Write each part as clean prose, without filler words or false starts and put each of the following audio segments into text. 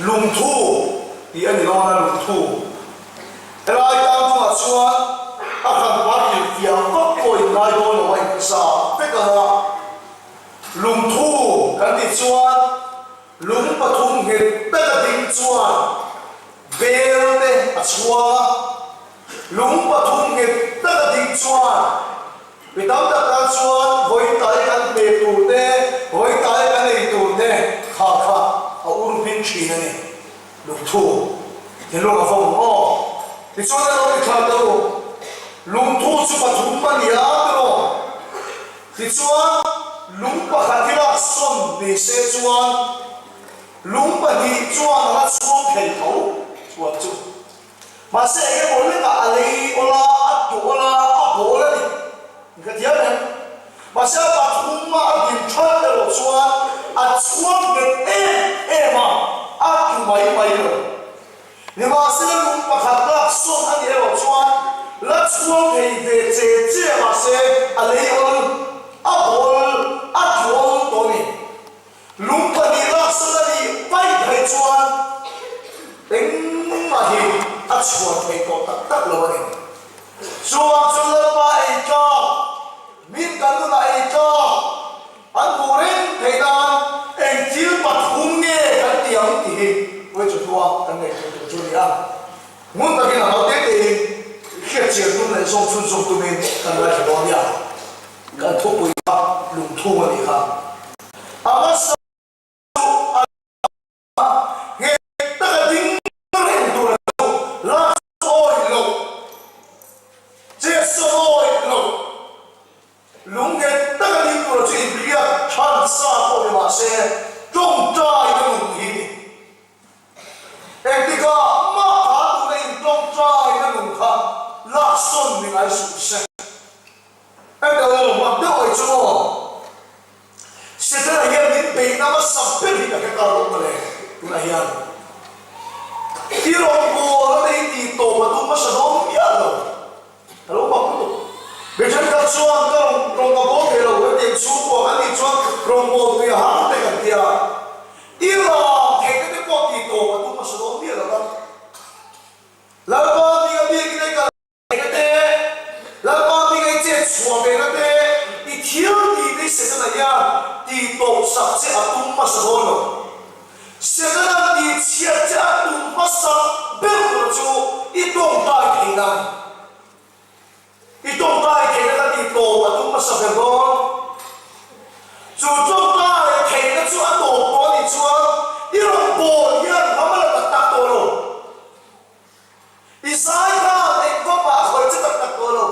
Lungthu tih a ni dawn a, lungthu. Helai tlangchungah chuan a hran par hrilhfiah vak pawh in ngai dawn lo a inhmasa vek ang a. Lungthu kan tih chuan lung pathum nghet taka ding chuan bel te a chhuang a. Lung pathum nghet taka ding chuan mi tam tak tan chuan vawi tai kan hmeh tur te, vawi tai kan ei tur te kha kha a ur hming thin a ni. Lungthu thinlung a vawm aw. Tichuan a lo ti thla ta u. Lungthu chu pathum a ni a tiraw? Tichuan lung pakhat hi lak sawn ni se chuan lung pahnih chuan a la chhuang thei tho chuan chu. Mahse eng emaw lekah a lei awl a, a tuh awl a, a bawl a ni. Ka thiam em? Mahse a pathum a a din that erawh chuan a chhuang nghet em em a, a tlu mai mai lo. Nimahsela lung pakhat lak sawn a nih erawh chuan la chhuang thei ve che che mahse a lei awl, a bawl, a tlu awl tawh a ni. Lung pahnih lak sawn a nih paih theih chuan engmah hi a chhuan theih tawh tak tak lo a ni. Chuvang chu Lalpa ei tlak, min kan nunah ei tlak an hmuh reng theih nan eng thil pathum nge kan ti ang tih hi vawi chu hlua kan ngaihtuah tur chu a ni a. Ngun takin a hau te tein hriatchian tum leh zawng chhunzawm tumin kan ngaithla dawn nia. Kan thupui kha lungthum a nih kha. A hmasa chu a lama nghet taka ding reng tur a chu lak sawi loh, chet sawi loh, lung nghet taka ding tur a chu inhriat chhan sa pawh ni mah se tawngtai na nun hi ni. Engtikah mah kha tuna intawngtai na nun kha lak sawn ni ngai suh se. Eng lo mak deuh mai chu maw? Setana hian min beihna hmasa ber hi ka hre ta lo mawle tunah hian. I rawngbâwl a nei tih tawp a tum hmasa dawn miah lo. Ka lo mak lutuk. Mi thenkhat chuan ka rawn rawn ka bawl thei lo hetiang chhungkua kan nih chuan rawngbâwl tui a har te kan ti a. I ram theihna te pawh tih tawp a tum hmasa dawn miah lo va. Lalpa hminga biakin ei kal. Eng te, Lalpa hming ei chet chhuah ve na te, i thil tih te Setana hian tih tawp sak che a tum hmasa dawn lo. Setana tih chhiat che a tum hmasa ber tur chu i tawngtai theihna a ni. I tawngtai theihna kha tih tawp a tum hmasa ber dawn. Chu tawngtai theihna chu a tawp tawh a nih chuan i rawn bawl hian ram a la tak tak tawh lo. I zai khan eng vak ah a khawih che tak tak tawh lo.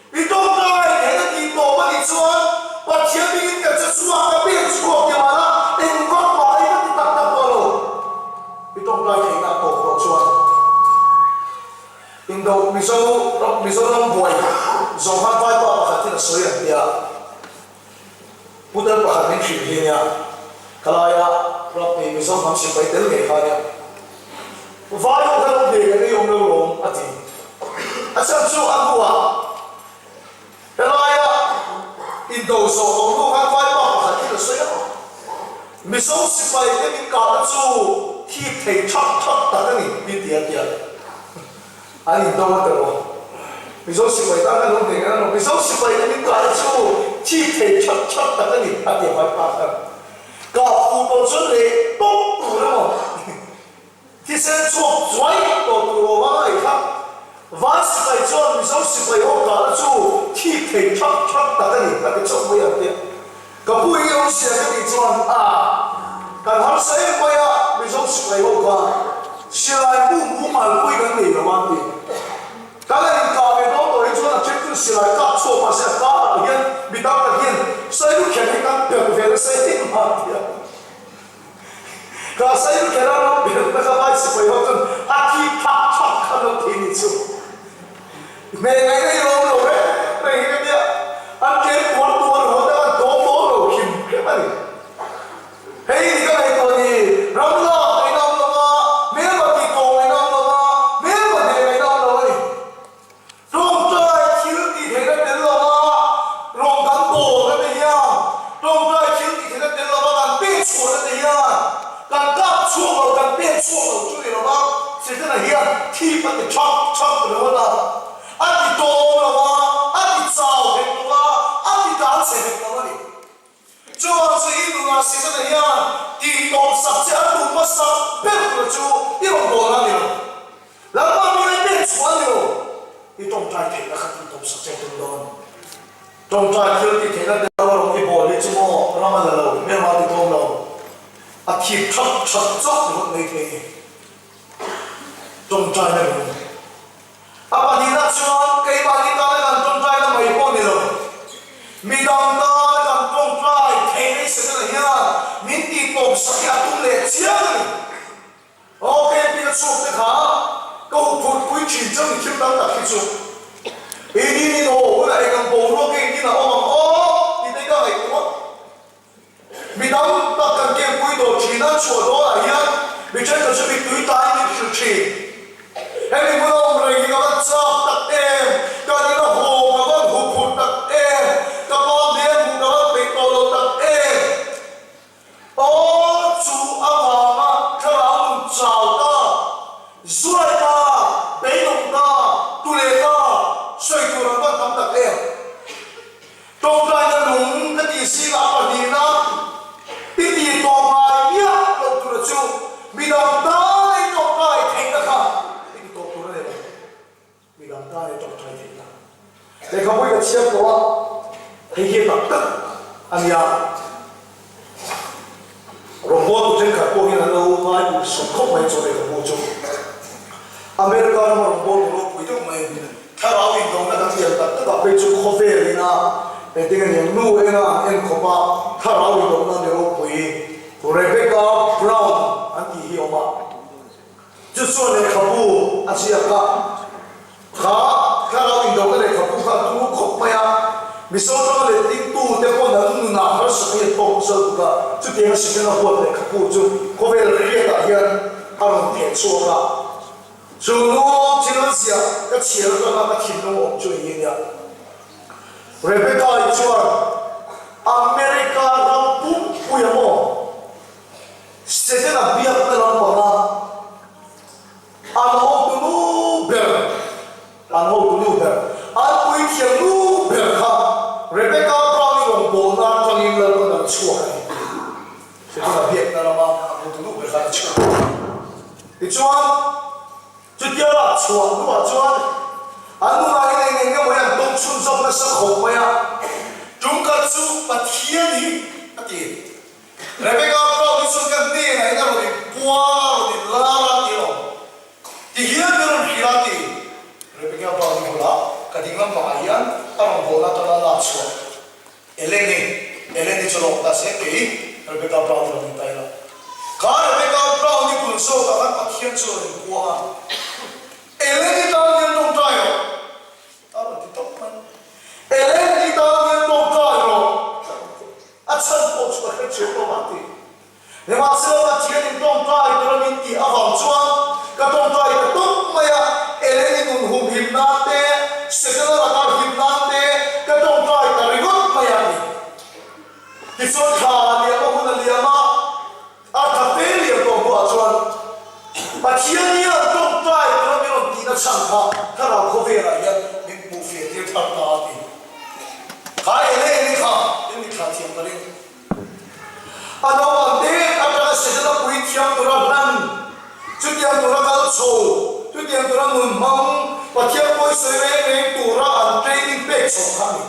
I tawngtai theihna tih tawp a nih chuan Pathian bingin ka che chhuak ka pen chhuak ti mahla eng vak mah hi ka ti tak tak tawh lo. I tawngtai theihna a tawp tawh chuan Indo Mizo Mizoram buai zawng khan vaipa pakhat hian a sawi ang tia Putar pakhat min hrilh hi ania khalaia Rugby Mizo hnam sipai tel ngei kha ania. Vai ho kha lo hne kan ei awm lo lawm a ti. A chhan chu a hnuah helaia indo zawh tawh hnu khan vai pa pakhat hi la sawi a, Mizo sipai te min kahna chu thip thei thak thak tak a ni mi ti a ti a. An indo a tiraw? Mizo sipai tan khan lo hne kan awm. Mizo sipai te min kahna chu thip thei thak thak tak a ni a ti a vai pa khan. Kah fuh tawh chuan leh tawp tur emaw thisen chhuak chuai tawh tur awm a ngaih kha. Vai sipai chuan Mizo sipai ho kahna chu thik thei thak thak tak a ni a ti chauh mai ang tia. Ka pu hi awm sia ka tih chuan a kan harsa em mai a Mizo sipai ho kha silai mu mumal pui kan nei lo a ti. Kan han inkah ve dawn tawh hi chuan a then chu silai kap chhuak mahse a karah hian mi tam tak hian Sailu kher hi kan perh ve nasa em a ti a. Ka Sailu kher a lo perh na kha vai sipai ho chuan a thi thak thak kha lo thei ni chu. Hmel ngaihna hi lawm lo reng reng hi ka tia. An tlem tuar tuar ho te an dawm dawn lo hrim hrim a ni. Hei ni ka ngaihtuah ni, ram lak ngaihna awm lo va, hmelma tih tawh ngaihna awm lo va, hmelma hneh ngaihna awm lo a ni. Tawngtai thil tih theihna tel lo va, rawng kan bawlna te hian, tawngtai thil tih theihna tel lo va kan pek chhuahna te hian, kan kap chhuak lo kan. Setana hian thip a ti thak thak ringawt a, a ti tawm lo a, a ti chau hek lo a, a ti tlan chhe hek lo a ni. Chuvang chu i nunah Setana hian tih tawp sak che a tum hmasa ber tura chu i rawn bawl a ni lo. Lalpa hming a pek chhuah a ni lo. I tawngtai theihna kha tih tawp sak che a tum dawn. Tawngtai thil tih theihna te lo rawn i bawl hi chu maw ram a la lo, hmelma ti tlawm lo. A thip that that chauh ringawt mai thei ni. Tawngtaina ringawt. A pahnihna chuan keimahni tana kan tawngtaina mai pawh ni lo, midang tana kan tawngtai theihna i Setana hian min tih tawp sak hi a tum leh chiang a ni. Aw KP a chhuak te kha ka huphurh pui thin chauh ni thil tam tak hi chu i nin in aw hunah eng ang boruak nge in a awm ang aw tih te ka ngaihtuah. Mi tam tak kan kempui tawh thin a, chhuah dawnah hian mi thenkhat chu mittui tain min hrilh thin. Hemi hmun a awm reng hi ka van chak tak em, ka nin a haw ka van huphurh tak em, ka pa hmel hmuh ka van peih tawh lo tak em. Aw chu avanga thlarau nun chau ta, zuai ta, beidawng ta, tu leh ta, sawi tur an van tam tak em. Tawngtaina lung ka tih zingah a pahnihna i tih tawh ngai miah loh tura chu midang tana i tawngtai theihna kha i ti tawh tur a ni lo. Midang tana i tawngtai theihna. Lehkhabu i ka chhiar tawh a, hei hi tak tak a nia. Rawngbawltu thenkhat pawh hian an lo ngai ulh suk khawp mai chu lehkhabu chu. America rama rawngbawltu ropui deuh mai thlarau indona kan lian tak takah phei chu khawvel ina engtin a niang nu enga an en khawp a thlarau indona ni ropui Rebecca Brown an tih hi a awm a. Chu chuan lehkhabu a ziak a, kha thlarau indona lehkhabu kha a tum khawp mai a, Mizo tanga letling tute pawn an nunah harsatna hi an tawk nasa lutuk a, chutianga Setana huat lehkhabu chu khawvel hriatah hian a rawn theh chhuak a. Chu nu thil an ziah ka chhiar atanga ka thinlung awm chu eng nia? Rebecca-i chuan America ram pumpui a maw? Setana biakna lampanga an hotu nu ber, an hotu nu ber, an puithiam nu ber kha Rebecca Brown-i rawngbawlna atangin Lalpan a la chhuak a ni. Setana biakna lama an hotu nu ber kha a la chhuak a ni. Tichuan, chutia lak chhuah hnuah chuan an nunah hian eng eng emaw hi an tawng chhunzawm nasa khawp mai a, tumkhat chu Pathian hi a ti. Rebecca Brown hi chuan ka hnenah hian a rawn inpuang a, a rawn inlar a ti lo. Ti hian min rawn hrilh a ti. Rebecca Brown hi bulah ka ding lampangah hian a rawn bawlna atanga lak chhuah Eleni, Eleni chu lawk ta se kei Rebecca Brown hi rawn intai la. Kha Rebecca Brown hi bul zawkah khan Pathian chu a rawn inpuang a, Eleni tan hian tawngtai rawh. A rawn ti tawp mai. Eleni tan hian tawngtai rawh. A chhan pawh chu ka hre chiang lo a ti. Nimahsela Pathian in tawngtai tura min tih avang chuan ka tawngtai ta tawp mai a, Eleni nun hum him nan te, Setana laka him nan te ka tawngtai ta ringawt mai a ti. Tichuan thla a liam a, hun a liam a, a tha fe liam tawh hnuah chuan Pathian hian tawngtai tura min rawn tihna chhan kha thlarau khawvelah hian min hmuh fiah tir thar ta a ti. Kha Eleni kha in mi thla thiam ka ring. A naupang te atanga Setana pui thiam tura hlan, chutiang tura kal chho, chutiang tura nun hmang, Pathian pawi sawi reng reng tura an training pek chhoh kha a ni.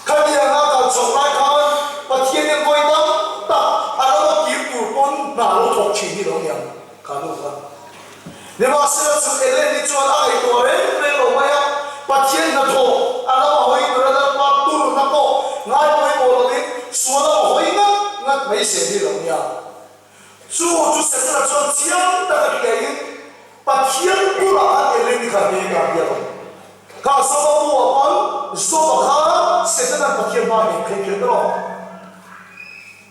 Khatianga a kal chhoh lai khan Pathian hian vawi tam tak a lama kir tur pawn hna lo thawk thin hi lo ni ang kha nu kha. Nimahsela chu Eleni chuan a ngaihtuah reng reng lo mai a, Pathian hnathawh a lama hawi tura Lalpa turna pawh ngai pawimawh lovin sual a hawi ngat ngat mai zel hi lo nia. Chu chu Setana chuan chiang taka hriain Pathian bulah khan Eleni kha hne ka biak ang. Kha Zoba bu ah pawn Zoba kha Setana'n Pathian hma hek thei kher rawh.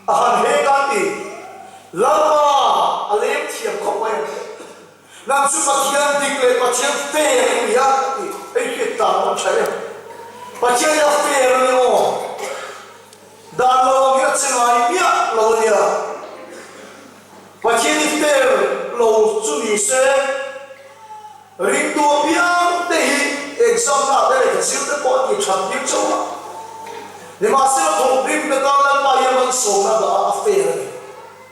A han hek a ti. Lalpa a lem thiam khawp mai ang. Nang chu Pathian dik leh Pathian fair i ni a ti. Hei hriat tan a awm tha em? Pathian hi a fair a ni aw. Dan lo ang hi a che ngai miah lo a nia. Pathian hi fair lo chu ni se. Nimahsela thawkrim te tan Lalpa hian malsawmna dah a fair a ni.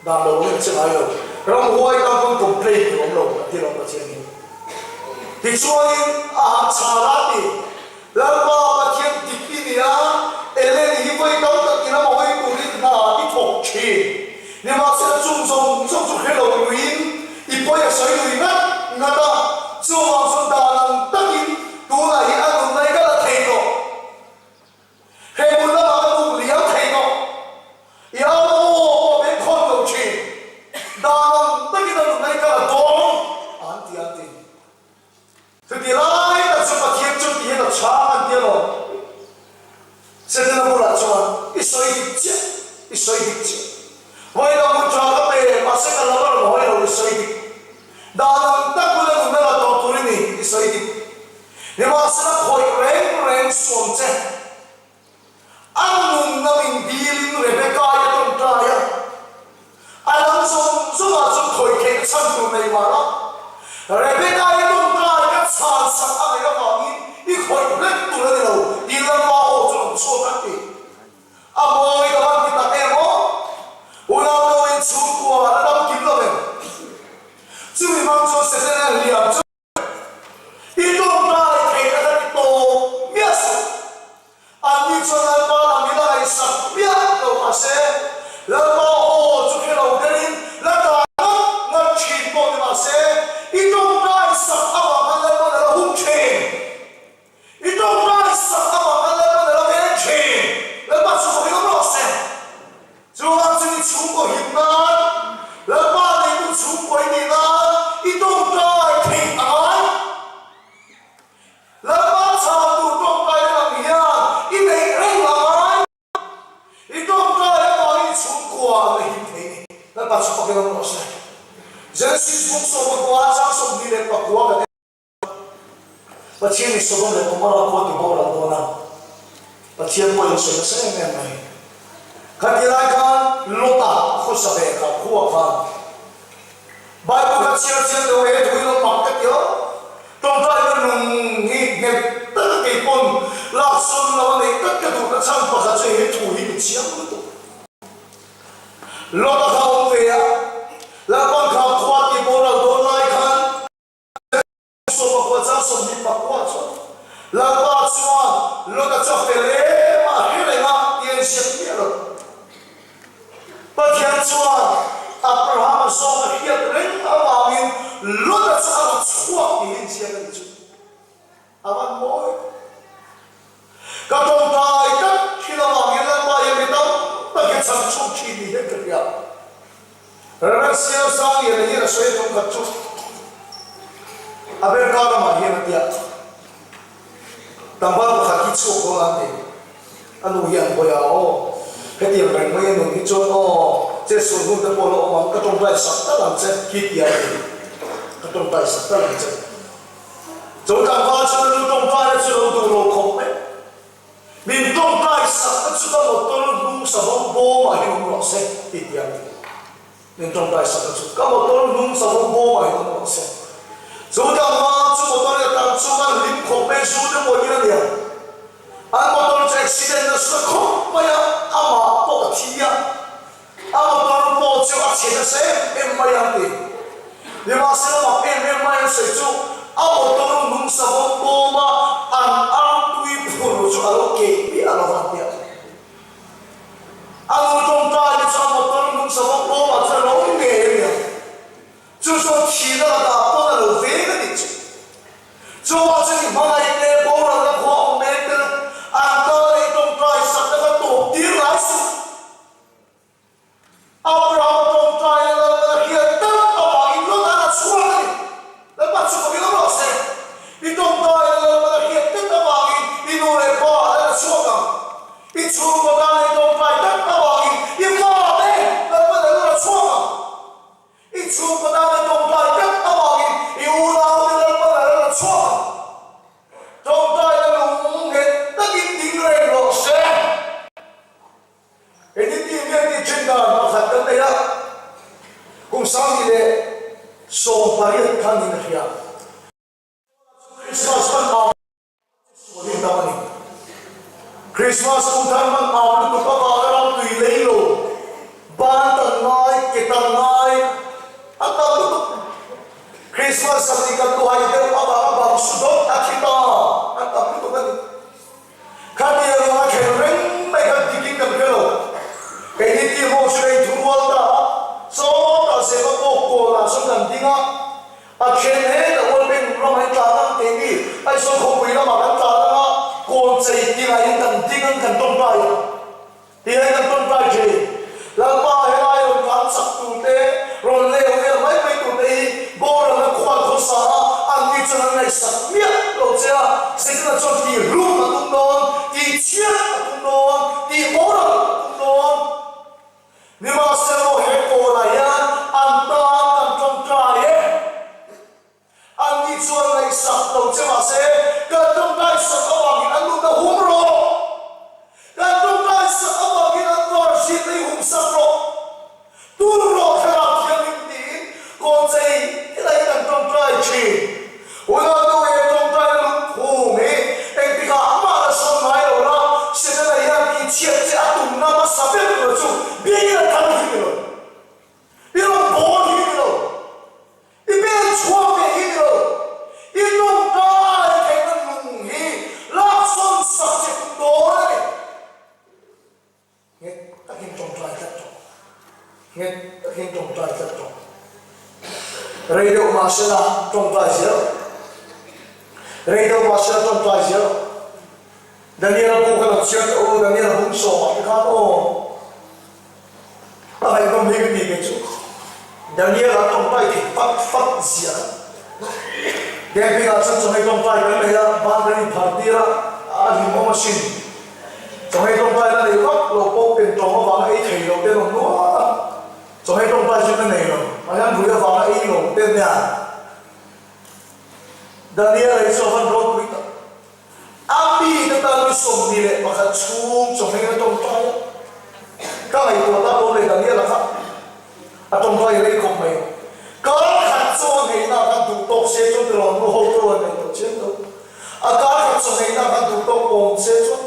Dan lo angin a che ngai lo. Ramhuai tan pawn complain tur awm lo a ti lo Pathian hi. Tichuanin a han chhal a ti, Lalpa Pathian dik i ni a, Ellen hi vawi tam tak ina mawi turin hna i thawk thin. Nimahsela chung zawng zawng chu hre lo luiin i pawi a sawi lui ngat ngat a, chuvang chuan dan ang takin tunah hi a nunna hi ka la thei tawh. He hmun lamah ka buk liam thei tawh. I au aw pawh min khawn lo thin. Dan ang takin a nunna hi ka la dawng a han ti an ti. Chuti lai tak chu Pathian chu ti hian a chhang an ti alawm. Setana bulah chuan, I sawi dik chiah, i sawi dik chiah. Vawi dang hun tha ka pe, mahse ka lam a rawn hawi lo, i sawi dik. Dan ang tak huna nunna la tawh tur i ni, i sawi dik. Nimahsela khawih reng reng suam che. A nunna min dilin Rebecca-i a tawngtai a, a lam zawng zawngah chuan khawih theihna chhan tur nei mah la, Rebecca-i tawngtai ka chhan sak a ngaih avangin i khawih hlek tur a ni lo tih Lalpa aw chu rawn chhuak a ti. A mawi ka van ti tak em aw? Unau Noin chhungkua la dam kim lo em? Chumi hmang chuan Setana hliam chu I tawngtai theihna kha ti tawp miah suh. Anni chuan Lalpa lam hi la ngaihsak miah lo mah se, Lalpa aw chu hre lo berin la tlai ngat ngat thin pawh ni mah se, i tawngtai sak avang khan Lalpa'n a la hum thin. I tawngtai sak avang khan Lalpa'n a la veng thin. Lalpa chu fawk in awm rawh se. Chuvang chu i chhungkaw him nan, Lalpa neitu chhungkaw i nih nan i tawngtai theih a ngai. Lalpa chhan tur tawngtai na lang hian i neih reng a ngai. I tawngtai avangin i chhungkua na him thei ni. Lalpa chu fakin awm rawh se. Genesis bung 19 chang 29 kan en. Pathian in Sodom leh Gomorrah khua ti boral dawn a, Pathian pawh in sawi nasa em em mai. Khati lai khan Lota khawsa ve kha khua khan Bible kha chhiar chiang deuh e thu ilo mak ka ti aw. Tawngtai na lung hi nghet tak a kei pawn laksawn lo a neih tak ka duh na chhan pakhat chu he thu hi mi chiang lutuk. Lota kha awm ve a, Lalpan kha khua ti boral dawn lai khan, Sawmpakua chang 24 chuan Lalpa chuan Lota chu a fel em a, a hre reng a tih a inziak miah lo. Pathian chuan Abrahama zawng a hriat reng avangin Lota chu a la chhuak tih a inziak a nih chu. A van mawi. Ka tawngtai tak thin avangin Lalpa hian mi tam tak hi chhan chhuk thin ni hian ka hria. Rev. Sial Sangliana hian a sawi tum khat chu America ramah hian a tia. Tlangval pakhat hi chhuak dawn an ti. A nu hian Bawiha aw, hetiang reng mai a nun hi chuan aw, che sual hun te pawh la awm ang, ka tawngtai sak tal ang che khi tia a ti. Ka tawngtai sak tal ang che. Chu tlangval chuan a nu tawngtaina chu lo duh lo khawp mai. Min tawngtai sakna chu ka motor hnung savawm bawmah hian awm rawh se ti ti ang. Min tawngtai sakna chu ka motor hnung savawm bawmah hian awm rawh se. Chu tlangval chu motor in a tang chung a hlim khawp mai zu te pawh hian a nia. An motor chu accident nasa khawp mai a, amah pawh a thi a. A motor pawh chu a chhe nasa em em mai ang ti. Nimahsela mak em em mai an sawi chu a motor nung savawm bawma an artui phur chu a lo keh miah lo va tia. A nu tawngtai te chu a motor nung savawm bawmah chuan a lo ngei a nia. Chu chuan thihna lakah pawn a lo veng a nih chu. Chuvang chuan i hmangaih te boralna khua awm mek te an tan a i tawngtai sakna kha tawp tir lai suh. Abrahama tawngtaina Lalpan a hriat tak avangin Lot-a'n a chhuak a ni. Lalpa chu ka biak rawh se. I tawngtaina Lalpan a hriat tak avangin i nu leh pa a la chhuak ang. I chhungkaw tana i tawngtai tak avangin i fate Lalpan a la chhuak ang. I chhungkaw tana i tawngtai tak avangin i unaute Lalpan a la chhuak ang. Tawngtaina lung nghet takin ding reng rawh se. Engtin tih nge tih ṭhen dan pakhat kan nei a, kum 2018 khan niin a hria. Krismas hman ang sualin dam a ni. Krismas kum thar hman am lutuk avanga ram tui lei lo, ban tan ngai, ke tan ngai a tam lutuk. Krismas zan i kan tuai deuh avanga bang su dawt a thi ta an tam lutuk a ni. Khatiang anga thleng reng mai khan dikin kan hre lo. Keini team ho chu rei thu rual ta a, sawtah Seva pawh kawnah chuan kan ding a, a then hetah World Bank ramah in tlan ang keini Aizawl khawpui lamah kan tlan ang a, kawn chei tinah in kan ding ang kan tawngtai ang. Tihian kan tawngtai thin. Lalpa helai rawn tlan chak tur te, rawn leu vel mai mai tur te hi boralna khual khawsa a an ni chuan an ngaihsak miah lo che a, Setana chuan tih hlum a tum dawn, tih chhiat a tum dawn, tih boral a tum dawn. Nimahselaw he kawlah hian an tan kan tawngtai e. Anni chuan ngaihsak lo che mahse, kan tawngtai sak avangin an nunna hum rawh. Kan tawngtai sak avangin an var hriatna i hum sak rawh. Tur rawh thlarau thianghlim tiin kawnchei tilai kan tawngtai thin. Unau he tawngtaina lungphum hi engtikah mah la sawn ngai lo la, Setana hian tihchhiat che a tumna hmasa ber tura chu biakin a thang hi ni lo. I rawn bawl hi ni lo. I pen chhuak ve hi ni lo. I tawngtai theihna lung hi laksawn sak che tum dawn a ni. Nghet takin tawngtai tlat tawh. Nghet takin tawngtai tlat tawh. Rei deuh mahsela tawngtai zel. Rei deuh mahsela tawngtai zel. Daniela bu kha lo chhiar teh u, Daniela bung sawmah te khan aw. A ngaihnawm hi ka ti kei chu. Daniela tawngtai thei fat fat zia kha. Camping ah chuan chawhmeh tawngtai kan nei a, ban kan inphar tir a, a hlimawm asin. Chawhmeh tawngtai la nei vak lo pawh pen tawng avanga ei thei lo te an awm nual a. Chawhmeh tawngtai chu ka nei lo, mahse rui avanga ei lo te nia. Daniela hi chu a van ropui tak. A mite tan ni 21 chhung chawhmeh a tawngtai a, ka ngaihtuah ta dawn leh Daniela kha a tawngtai rei khawp mai. Kar khat chaw neihna khan duh tawk se chuan tirawn nu ho te rawn ngaihtuah chiang lo. A kar khat chaw neihna khan duh tawk awm se chuan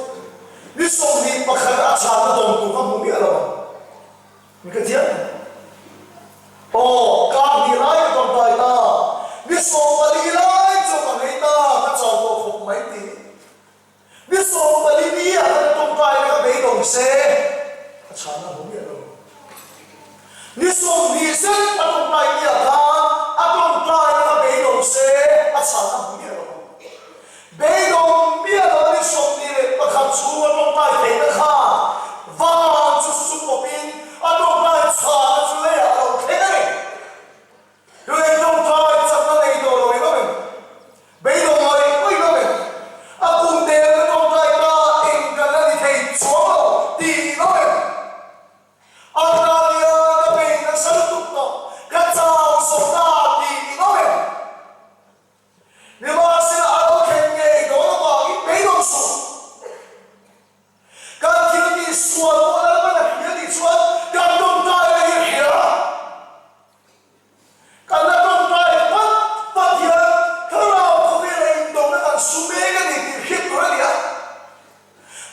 ni 21 a chhanna dawm tur kha hmu miah lo ang. Min ka chiang em? Aw, kar hnih lai ka tawngtai ta, ni 14 lai chu ka ngei ta, ka chau tawh khawp mai ti. Ni 14 ni ah khan tawngtai na ka beidawng se, ka chhan a hmu miah lo. Ni 20 zet a tawngtai ni ah khan a tawngtai na ka beidawng se, a chhan a hmu miah lo. Beidawng miah lo ni 21 chhung a tawngtai theihna khan van chu su pawpin a tawngtai chhana chu leiah a lo thleng a ni. Tunei tawngtai chakna nei tawh lo in awm em? Beidawng ngawih ngawih in awm em? A kum tel ka tawngtai ta eng ka la ni thei chuang lo tih in awm em? A hnahnia ka bei nasa lutuk tawh ka chau zawk ta tih in awm em? Nimahsela a lo thlen ngei dawn avangin beidawng suh. Kan thil tih sual pawh Lalpan a hria tih chuan kan tawngtaina hi a hria. Kan la tawngtai vat vat hian thlarau khawvela indawhna kan su mek a ni tih hriat tur a ni a.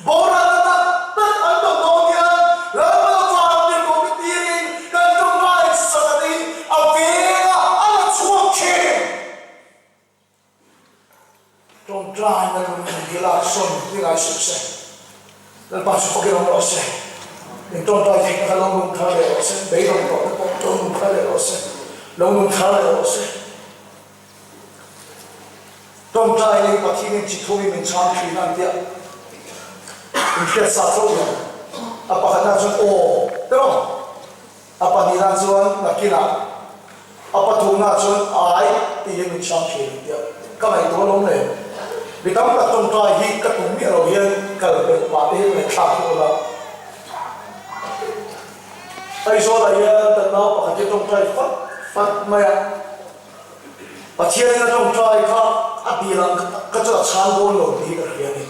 Boralna tak tak an tawn dawn hian Lalpan a vantir tawh mi tirin kan tawngtai sak a ni, a veng a, a la chhuak thin. Tawngtaina lung hi lak sawn ni ngai suh se, Lalpa chu fakin awm rawh se. In tawngtai theihna kha lo nung thar leh rawh se, beidawng tawh te pawh lo nung thar leh rawh se, lo nung thar leh rawh se. Tawngtai leh Pathianin chi thum in min chhang thin a an tia inhriat sa tho hian a pakhatna chuan aw tiraw a pahnihna chuan nakinah a pathumna chuan ai tiin min chhang thin an tia ka ngaihtuah alawm le mi tam tak tawngtai hi ka tum miah lo hian kal belh pah te hian ngaihthlak hi awla Aizawlah hian kan nau pakhat hi tawngtai fat fat mai a. Pathianin a tawngtai kha a dil ang kha chu a chhan dawn lo tih hi ka hria a ni.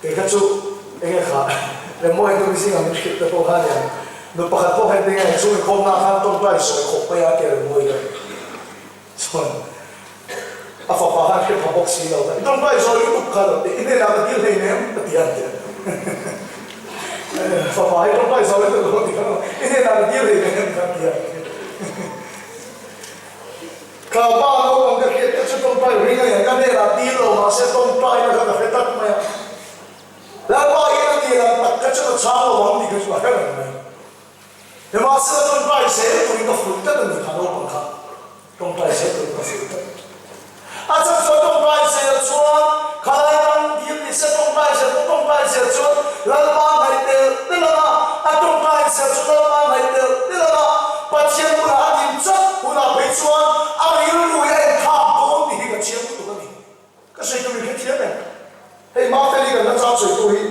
Kei kha chu enge kha Remmawii tu mizing ang min hrilh te pawh kha a niang. Nu pakhat pawh khan enge chhung inkhawmna ah khan tawngtai sawi khawp mai a tia Remmawii kha chuan. A fapa khan hre pha bawk si lo kha, I tawngtai zawi lutuk kha lo teh, i hnenah ka dil hleinem ka ti a ti a. Fapa hi tawngtai zawi lutuk lo ti kha lo, i hnenah ka dil hleinem ka ti a. Ka pa naupang ka hriat te chu tawngtai ring a nia, ka hnenah dil lo mahse tawngtaina kha ka hre tlat mai a. Lalpa hian a dil ang tak kha chu ka chhang lo ang tih kha chu ka hre reng mai. Nimahsela tawngtai zel turin ka fuih tlat a ni kha naupang kha. Tawngtai zel turin ka fuih tlat. A chhan chuan tawngtai zel chuan khalai ram dil ni se tawngtai zel pawh tawngtai zel chuan Lalpa ngaih tel tel ang a, a tawngtai zel chu Lalpa ngaih tel tel ang a, Pathian bulah a din chat hunah phei chuan a rilru hi a inthlak dawn tih hi ka chiang lutuk a ni. Ka sawi tur in hrethiam em? Hei Mafeli kan la chang sawitu hi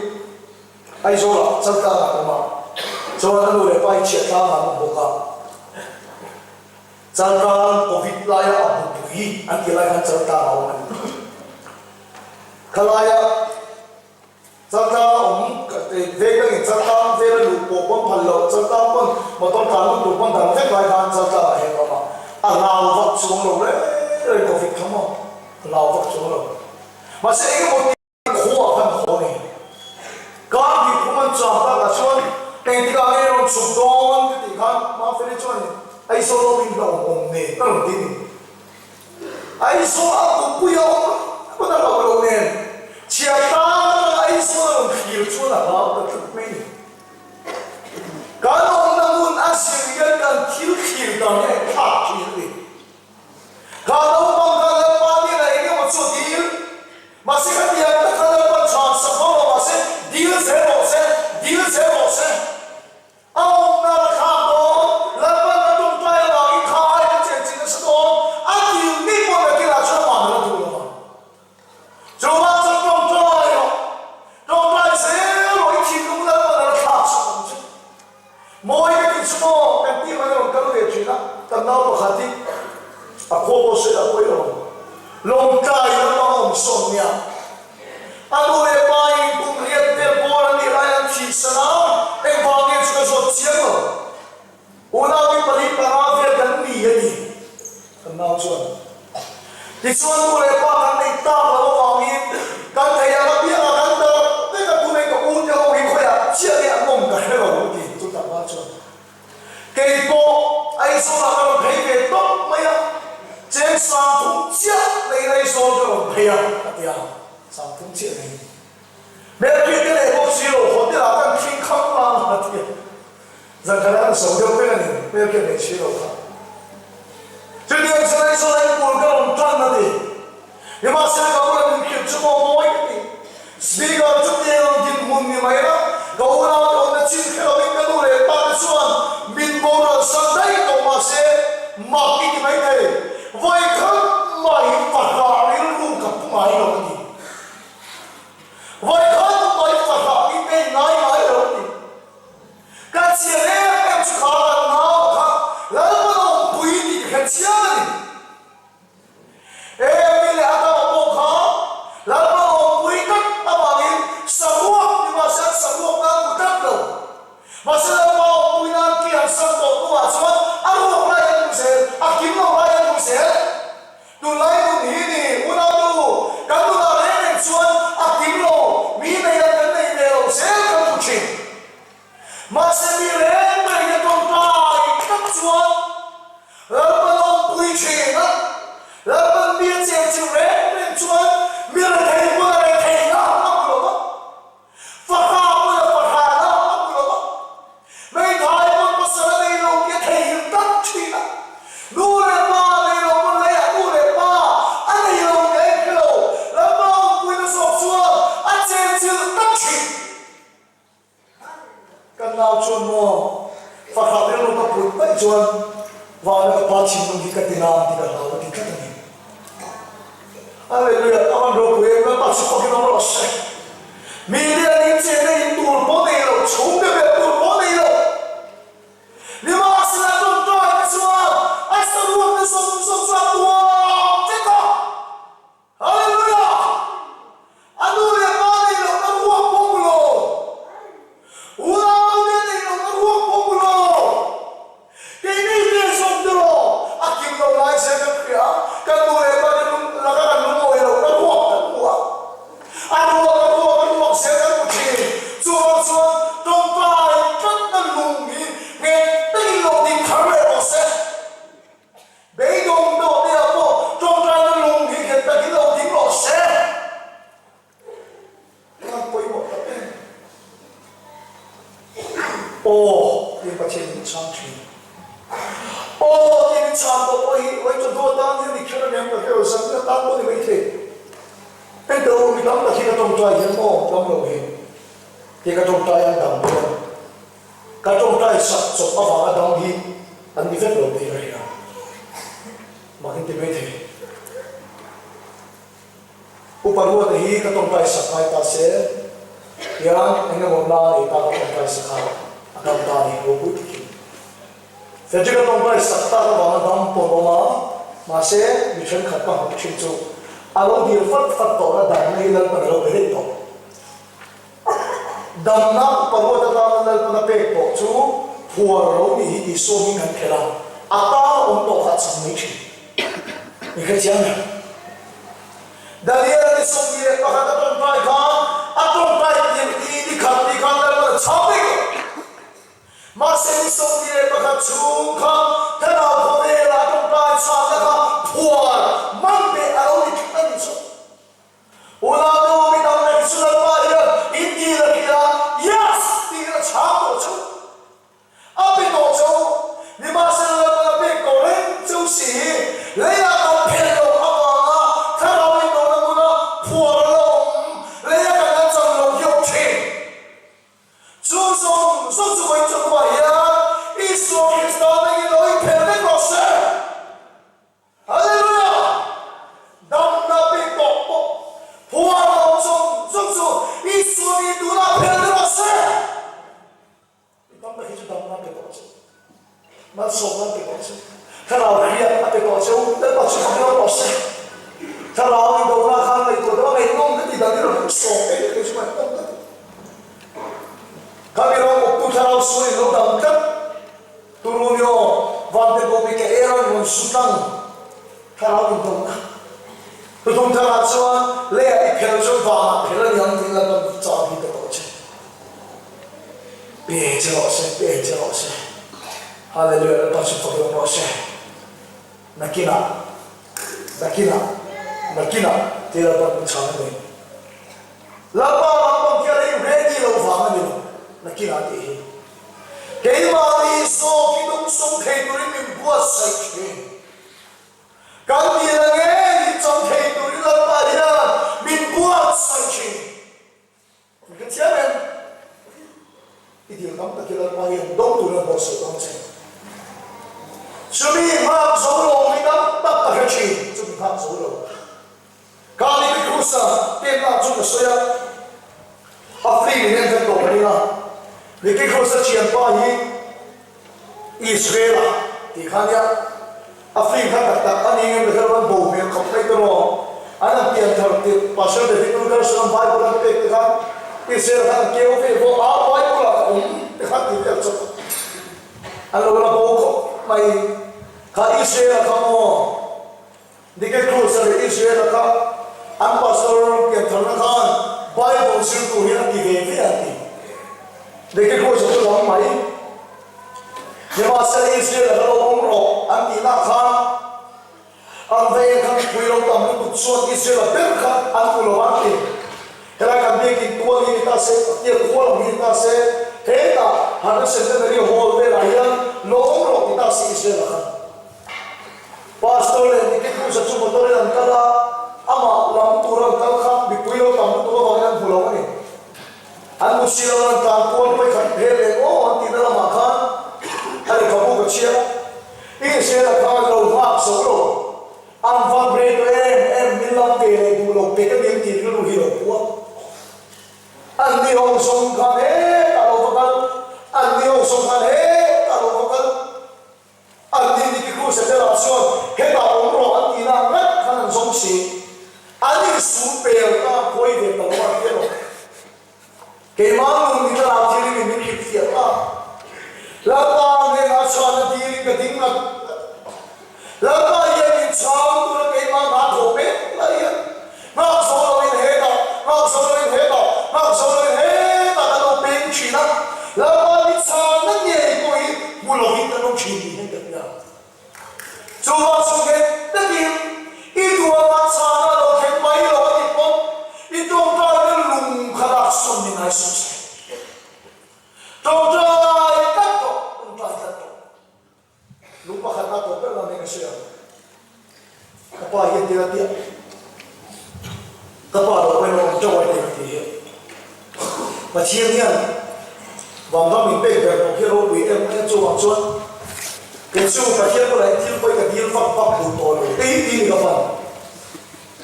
Aizawlah Chaltlangah an awm a, chuan a nu leh pa hi Chhiahtlang ah an awm bawk a. Chaltlang Covid laia a bupui an tih lai khan Chaltlang a awm a ni. Khalaia Chaltlang a awm veng dangin Chaltlang vela luh pawh pawn phal loh, Chaltlang pawn motor tlan lut tur pawn dang vek lai khan Chaltlang ah hian a awm a, a hlau vak chuang lo reng reng Covid kha maw a hlau vak chuang lo. Mahse engemaw ti khuaah khan haw a ni. Kar tih phum an cham takah chuan engtikah nge rawn chhuk dawn ka tih khan Mafeli chuan Aizawl awmin hlauhawm awm nen a rawn ti a ni. Aizawl a bupui a awm pawn a hlauh loh nen chhiar tan atanga Aizawl a rawn thlir chuan a hlau ta tlat mai ni. Kan awmna hmun a zir hian kan thil thlir dan hi a inthlak thin a ni. Kha naupang kha Lalpa hnenah eng emaw chu a dil? Mahse khatiang tak kha Lalpa chhan sak lo lo mahse dil zel rawh se, dil zel rawh se. A awmna la thlak dawn, Lalpan a tawngtai avangin kha ai ka chen chin nasa dawn, a dil mi pawh nakinah chuan amah la duh lo ang. Chuvang chuan tawngtai rawh, tawngtai zel rawh, i thinlung Lalpan a la thlak sak ang che. Mawi ka tih chu maw, kan tih man a rawn kal ve thin a, kan nau pakhat hi a khua pawh sawi lah pawi lo ang. Lawngtlai lampang a awm sawn nia. A nu leh pa in kum riat vel bawr an nih lai an thih san a, engvang nge chu ka zawt chiang lo. Unau hi pali panga vel kan ni a ti kan nau chuan. Tichuan nu leh pa kan nei tak lo avangin kan theih ang apiangah kan dar vek a, tunei ka u te ho hi khawiah chiah nge an awm ka hre lo a ti chu tlangval chuan. Kei pawh Aizawlah ka rawn phei ve tawp mai a, cheng 30 chiah neiin Aizawl ka rawn phei a, a ti a, 30 chiah neiin. Hmelhriat te leh bawk si lo, hotel ah kan thing kham lang a ti a, zan khat ah kan zo deuh vek a ni, hmelhriat nei si lo kha. Chutiang chuan Aizawl ah inpul ka rawn tan a ti. Nimahsela ka bulah min hrilh chu maw mawi ka ti. Speaker chu tiang dinhmun ni mai la, ka unau te awmna chin hre loin ka nu leh pa te chuan min boral san daih tawh mahse mak i ti mai thei. Vawi khat mai fahrah rilru ka pu ngai lo a ti. Vawi khat mai fahrah hi ka inngai ngai lo a ti. Ka chian em em chu kha kan nau kha Lalpa awmpui tih ka hre chiang a ni. Emi leh Adama pawh kha Lalpa awmpui tlat avangin saruak ni mahse an saruak nan hmu tlat lo. Mahse Lalpa awmpui nan ki an sam tawh hnuah chuan a ruak lai an hmu zel, a kim lo lai an hmu zel. Tunlai nun hi ni unau kan nunah reng reng chuan a kim lo, mi nei an kan nei ve lo zel kan hmu thin. Mahse mi reng reng a tawngtai tlat chuan Lalpan a awmpui thin a, Lalpan mi a cheng chilh reng reng chuan mi rethei pawn a retheihna a hmu lo va, fahrah pawn a fahrahna a hmu lo va, hmeithai pawn pasal a nei lo tih a theihnghilh tlat thin a, nu leh pa a nei lo pawn leiah nu leh pa a nei lo tih a inhre lo, Lalpa awmpuina zawk chuan a cheng chilh tlat thin. Kan nau chuan maw fahrah rilru ka put mai chuan vana ka pa thinlung hi ka ti nang tih ka hlau ka ti tlat a ni. Hallelujah, a van ropui em, Lalpa chu fakin awm rawh se. Mi lian in chenna in tur pawh nei lo, chhungte ber tur pawh nei lo. Nimahsela tawngtai te chuan a saruak te zawng zawng chu a tuam vek a. Hallelujah! A nu leh pa nei lohna ruak pawh mu lo. Unaute nei lohna ruak pawh mu lo. Keini te zawng te rawh a kim lo lai zel kan hria a, kan nu leh pa te lung laka kan. Pathian min chhang thin. Aw tih min chhan tawh pawh hi vawi chu hnu atan hian i kher aniang ka hre lo, zan atan pawh ni maithei. Heng tawh mi tam tak hi ka tawngtai hian maw dam lo hi tih ka tawngtai an dam hian ka tawngtai sak chawp avanga dam hi an ni vek lo tih ka hria. Mak in ti maithei. Upa Ruata hi ka tawngtai sak ngai ta se hian eng emaw na nei ta ka tawngtai sak a, a dam ta a ni ropui takin. Frederick a tawngtai sak tak avanga dam pawh an awm a, mahse mi thenkhat ka hmuh thin chu a lo dir fat fat tawh na damna hi Lalpan a lo be daih tawh. Damna upa Ruata tana Lalpan a pek tawh chu phuar lo nih hi Isua hming kan khelh a, a tana awm tawh kha a chang mai thin. I hrethiam em? Daniel ni 21 a tawngtai khan a tawngtai tirh ti ni khat ni khan Lalpan a chhang daih tawh. Mahse ni 21 chhung kha thlarau khawvela a tawngtai chhanna kha phuar man beh a lo ni tlat a ni chu. Unau mi dang leh chu Lalpa hian in dil a kil a, Yes! tiin a chhang tawh chu. A pe tawh che u, nimahsela Lalpan a pek tawh reng che u si hi, leiah kan phelh loh avanga thlarau in lohna hmuna phuar a la awm, leia kan la chan loh hi a awm thin. Chu zawng zawng chu vawiin chawhnuah hian Isua Krista mengin lo inphelh vek rawh se. Hallelujah! Damna pek tawh pawh phuar lo zawng zawng chu Isua ni tunah phelh ni rawh se. Mi tam tak hi chu damna a pe tawh che, malsawmna a pe tawh che, thlarau hriat a pe tawh che u, Lalpa chu fak rawh se. Thlarau indona khan ngaihtuah deuh a ngaihnawm ka ti dan hi rawn sawm em em chu ngaihnawm ka ti. Khami rawng awptu thlarau sual in lo dam tlat turu ni aw, vante pawh mi ka er a rawn su tlang thlarau indona. Thuthlung tharah chuan leiah i phel chuan vanah phel a niang tiin Lalpan chang hi pe tawh che. Pe che rawh se, pe che rawh se. Hallelujah, Lalpa chu fak rawh rawh se. Nakinah, nakinah, nakinah tih Lalpa min chhan a ni. Lalpa lampang khi a rei ready loh vang a ni lo, nakinah tih hi. Keimahni zawk hi dawngsawng thei turin min buatsaih thin. Kan dil a ngei hi chawm thei turin Lalpa hian min buatsaih thin. Min hre chiang em? I dil tam takin Lalpa hian dawng turin a buatsaih dawn che. Chumi nghak zo lo mi tam tak ka hre thin, chumi nghak zo lo. Kha ni Petrusa pekna chu ka sawi a, a free min en vek tawh ka ring a. Ni Petrusa thianpa hi Israel-a tih kha nia, a free kha tak tak a ni ngem ka hre lo, an bo hmel khawp mai ta rawh. An han pian thar tirh Pastor David Wilkerson-a'n Bible an pek te khan Israel-a khan an keu ve vawh a, Bible-ah ka awm te kha ti vel chawp an lo la bo khawp mai. Kha Israel-a kha maw? Dike Cruz-a leh Israel-a kha an pastor piantharna khan Bible zir tur hian a ti ve ve a ti. Dike Cruz-a chu lam mai. Nimahsela Israel-a kha lo awm rawh an tihna khan an veng kha mipui lo tam lutuk chuan Israel-a ber kha an hmu lo an ti. Helai kan biakin tual hi ni ta se, Patia khua lam hi ni ta se, hetah Harvest Centenary Hall velah hian lo awm rawh ti ta se Israel-a khan. Pastor leh Nicky Cruz-a chu motor in an kal a, amah lam tur an kal kha mipui lo tam lutuk avangin an hmu lo a ni. An hmu si lo an tlan kual pawi khat hel eng aw an tihna lamah khan a lehkhabu ka chhiar a, Israel-a khan lo nghak zo lo, an van rei tawh em em min lam ve leh duh lo pek a ni an tih rilru hi lo pu a. An ni ho zawng khan hetah lo va kal, an ni ho zawng khan hetah lo va kal. An ni Nicky Cruz a telah chuan hetah awm rawh an tihna ang ngat khan an zawng si. An insul pel ta khawi ve ta lo a ti rawh. Keimah nun ni thlarau thil in min hrilh fiah ta. Lalpa hnenah chhan a dilin ka ding ngat ngat. Lalpa hian min chhang tura keimah hna thawh mek lai hian nghak zo loin hetah, nghak zo loin hetah, nghak zo loin hetah kan lo peng thin a. Lalpa min chhanna ngei pawh hi hmu lovin kan awm thin tih hian ka hria. Chuvang chu nghet takin i duhama chhana lo thleng mai lo a nih pawh i tawngtaina lung kha lak sawn ni ngai suh se. Tawngtai tlat tawh, tawngtai. Pathian hian vanram min pek ber pawh hi ropui em mai a, chuvang chuan kei chu Pathian bulah hian thil pawi ka dil vak vak duh tawh lo tei ti ni ka pan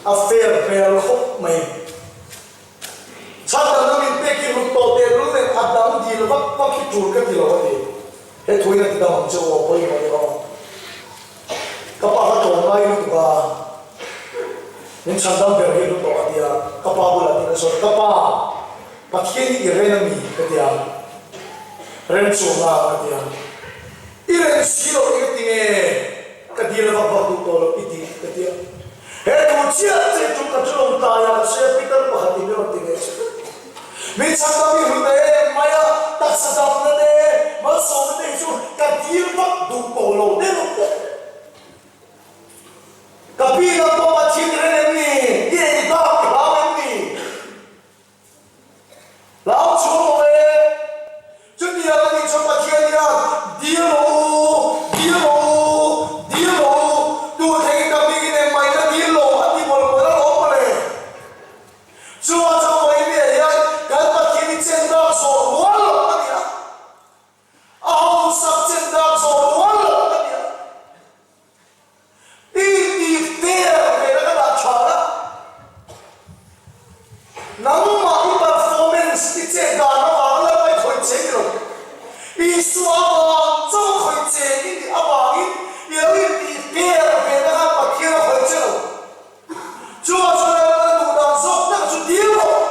a fair hmel khawp mai. Chhandamna min pek hi ruk tawh teh lul nen a dang dil vak vak hi tul ka ti lo a ti. He thuin a ti dam ang che u aw pawimawh ni aw. Ka pa kha tlawmngai lutuk a, min chhandam ber hi lutuk a ti a, ka pa bulah tin a sawi, Ka pa, Pathian hi i ren a mi? ka ti a, Ren chuang a ka ti a, I ren si loh eng ti nge ka dil vak vak duh tawh loh i ti? ka ti a, He thu chiah che chu ka chu lawng tlai a ka sawi a, Peter pakhat in i rawn ti leh che. Min chhandam i hlut em mai a, taksa damna te, malsawmna te hi chu ka dil vak duh tawh lo deuh deuh. Ka pi lam pawh Pathian i ren em ni? I ei bak i hlau em ni? Hlau chhung lo e. Chutiang a nih chuan Pathian hian dil rawh u, dil rawh u, dil rawh u, tu theiin ka hmingin engmah in a dil lo a ti mawlh mawlh alawm mawle. Chuvang chuan vawiin hian kan Pathian hi chen dak zawh rual loh a ni a, a hausak chen dak zawh rual loh a ni a. I tih fair ve na ka dah tha a, nangmah i performance i chet dan avang la mai khawih che ni lo. Isua avang chauh a khawih che i nih avangin i lo intih fair ve na khan Pathian a khawih che lo. Chuvang chuan Lalpan a duh dan zawk tak chu dil rawh,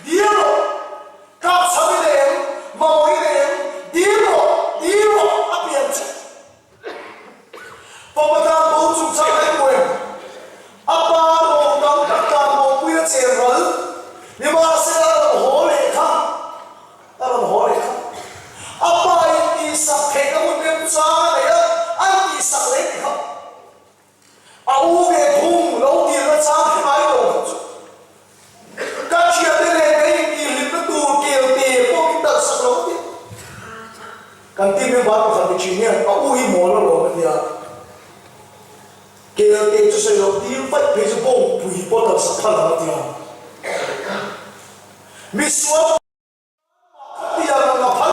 dil rawh, tlak chham i nei em, mamawh i nei em, dil rawh, dil rawh a pian che. Fapa tan bo chungchang a inhmu em? A pa rawng dang tak tan mawpui a chen ral, nimahsela a rawn haw leh kha, a rawn haw leh kha. A pa in tihsak theihna hun remchang a nei a, an tihsak leh ni kha. A u ve thung lo dilna chang hre ngai lo kha chu ka thiante nen kan intihhlimna tur kelte pawh min talhsak lo a ti. Kan team member pakhat ni thin hian a u hi mawl alawm a ti a, kelte chu sawi loh dil vaih phei chu bawngpui pawh talhsak phal ang a ti a. Misual khatiang ang a phal.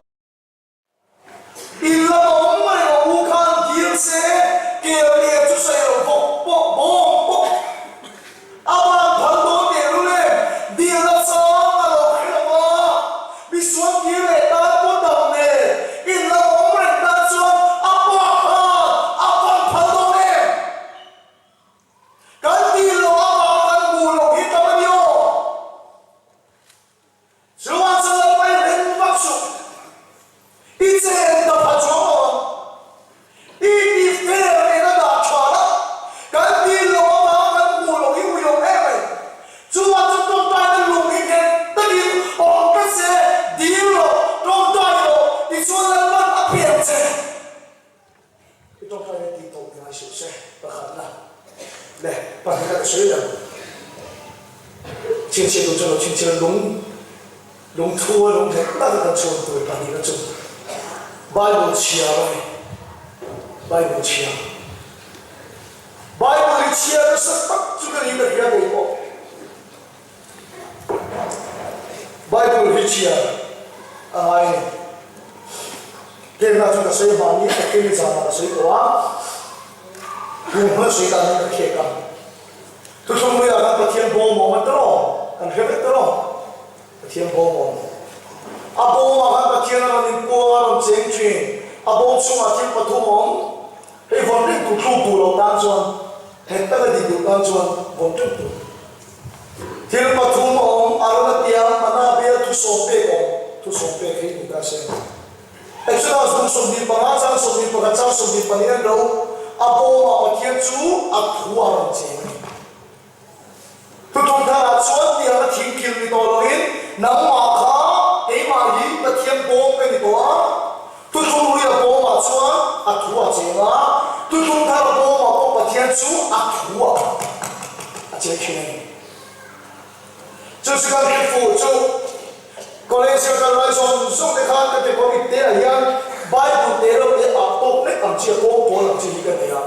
In lam a awm mai lo u khan dil se kel lian chu sawi lo bawk pawh bawng bawk a van phal dawn teh lul em dil na chang a lo hre lo va misual kir leh tan pawh dam nen in lam a awm reng tan chuan a pa khan a van phal dawn em kan dil lo avang kan hmuh loh hi tam a ni aw. Chuan chu lo mai reng vak suh. I chen ta pha chuang lo ang. I ti fair nen a dah tha la, kan dil lo avang kan hmuh loh hi ui awm em mai. Chuan chu tawngtaina lung hi nghet takin awm ta se, dil rawh, tawngtai rawh, tichuan Lalpan a pian che. I tawngtaina tih tawp ngai suh se, pakhatna leh pahnihna ka sawi lo. Chhinchhiah tur chuan lo chhinchhiah lung lungthu a lung nghet tak a kan chhuan tur pahnihna chu Bible chhiar a ni. Bible chhiar. Bible hi chhiar nasa tak chu ka ni ka hria kei pawh. Bible hi chhiar a ngai a ni. Hengah chuan ka sawi hmangin ka kemi zanah ka sawi tawh a, kum hman sawi tan hian ka khek a. Thuthlung luiah khan Pathian bawm a awm a tawh, kan hre vek tawh. Pathian bawm a awm. A bawmah khan Pathian a rawn inpuang a, a rawn cheng thin. A bawm chhungah thil pathum a awm. Hei vawn reng tur thluk duh loh tan chuan, nghet taka din duh tan chuan vawn reng tur. Thil pathum a awm, Arona tiang, Mana bial thusawm pek a awm, thusawm pek hi ni ta se. Exodus bung 25 chang 21 chang 22 an lo, a bawmah Pathian chu a thu a rawn cheng a ni. Thuthung tharah chuan tiang a thing kil ni tawh loin nangmah kha keimah hi Pathian bawm ka ni tawh a, thuthung luia bawmah chuan a thu a cheng a, thuthung thara bawmah pawh Pathian chu a thu a a cheng thin a ni. Chu chu kan hriat fuh chu College ka kal lai zawng zawng te khan ka ti pawh ipte ah hian Bible te lo te ah tawp lek ang chi a kawng pawl ang chi hi ka nei a.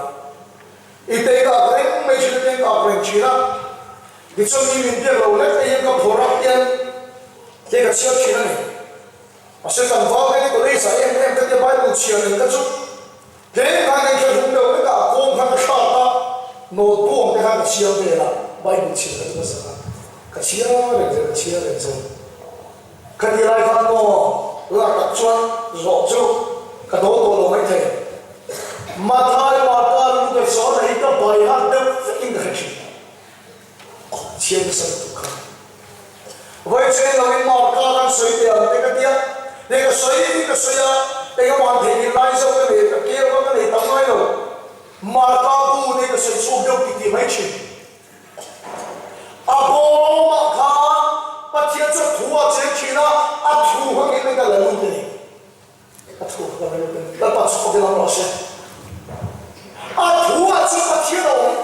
I tei kak reng mai thin a tei kak reng thin a, tichuan mi min biak lo lek te hian ka phawrh a tian. Hei ka chhiar thin a ni. Mahse tlangval te hi college ah em em ka tia Bible chhiar reng ka chu tlem khan ka inthlahrung deuh vek a, a kawng kha ka hrat a, note bu ang te khan ka chhiar vel a, Bible chhiar ka chu ka zak a, ka chhiar reng zel, ka chhiar reng zel. Khati lai khan maw lak tak chuan zawh chu ka dawl tawh lo maithei. Mathai, Marka, Luka, John-a hi ka bai hat deuh vekin ka hre thin. Chhiar nasa lutuk kha. Vawi chen loin Marka kan sawi teh ang te ka tia, hei ka sawi ka sawi a, eng aman theihnghilh lai zawk ka nei, ka keu a ka nei tam ngai lo. Marka bu te ka sawi chhuak deuh ti tih mai thin. A bawmah khan Pathian chu a thu a cheng thin a, a thu kha ngei mai ka la lut a ni. A thu kha ka la lut a ni. Lalpa chu fak ila rawh se. A thu ah chuan Pathian a awm.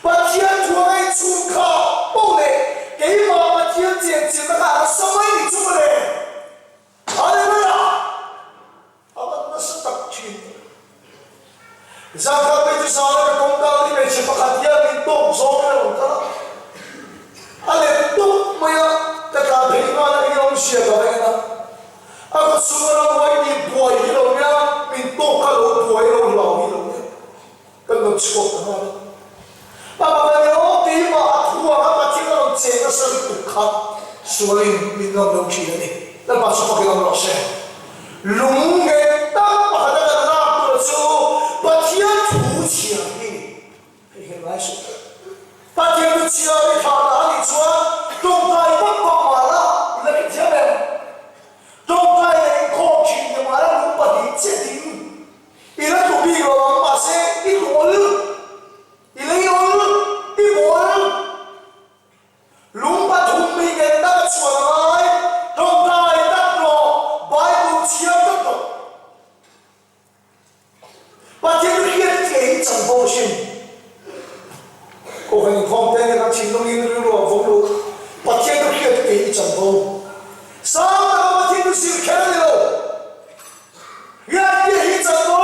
Pathian thu a ngaih chhung kha poh leh keimah Pathian chenchilhna kha a nasa mai ni chu mawle. Hallelujah! A van nasa tak thin. Zan khat phei chu zana ka kawng kal ni hmeichhe pakhat hian min tawk zawng in a rawn kal a, a let tawp mai a, ka tlan phei nghal a, enge awmzia ka va en a, a khaw chhunga ramhuai tih buai hi lo nia, min tawk kha lo buai lo hlau hi lo nia, ka nawt chhuak ta nghal a. A mak a ni aw, keimah a thu ang a Pathian a rawn cheng nasa lutuk kha sualin min ngam lo thin a ni. Lalpa chu fakin awm rawh se. Lung nghet tak pakhat a kan lak tur chu Pathian thu chhiar hi ni. Hei hian ngai suh. Pathian thu chhiar i thah dah a nih chuan tawngtai vak vak mah la i la hrethiam em? Tawngtai leh inkhawm thin te mah la lung pahnih che ding I la tlu bik lo ang, mahse i tlu awl, i lei awl, i bawl. Lung pathum mi ngen tak a chhuan a ngai, tawngtai tak rawh, Bible chhiar tak rawh. Pathian chu hriat chiah hi chanvo a hrim. Kohhran inkhawm te hian an thinlungin rilru a vawng lo. Pathian chu hriat chiah hi chanvo. Sang taka Pathian chu zir kher a ni lo. Riat piah hi chanvo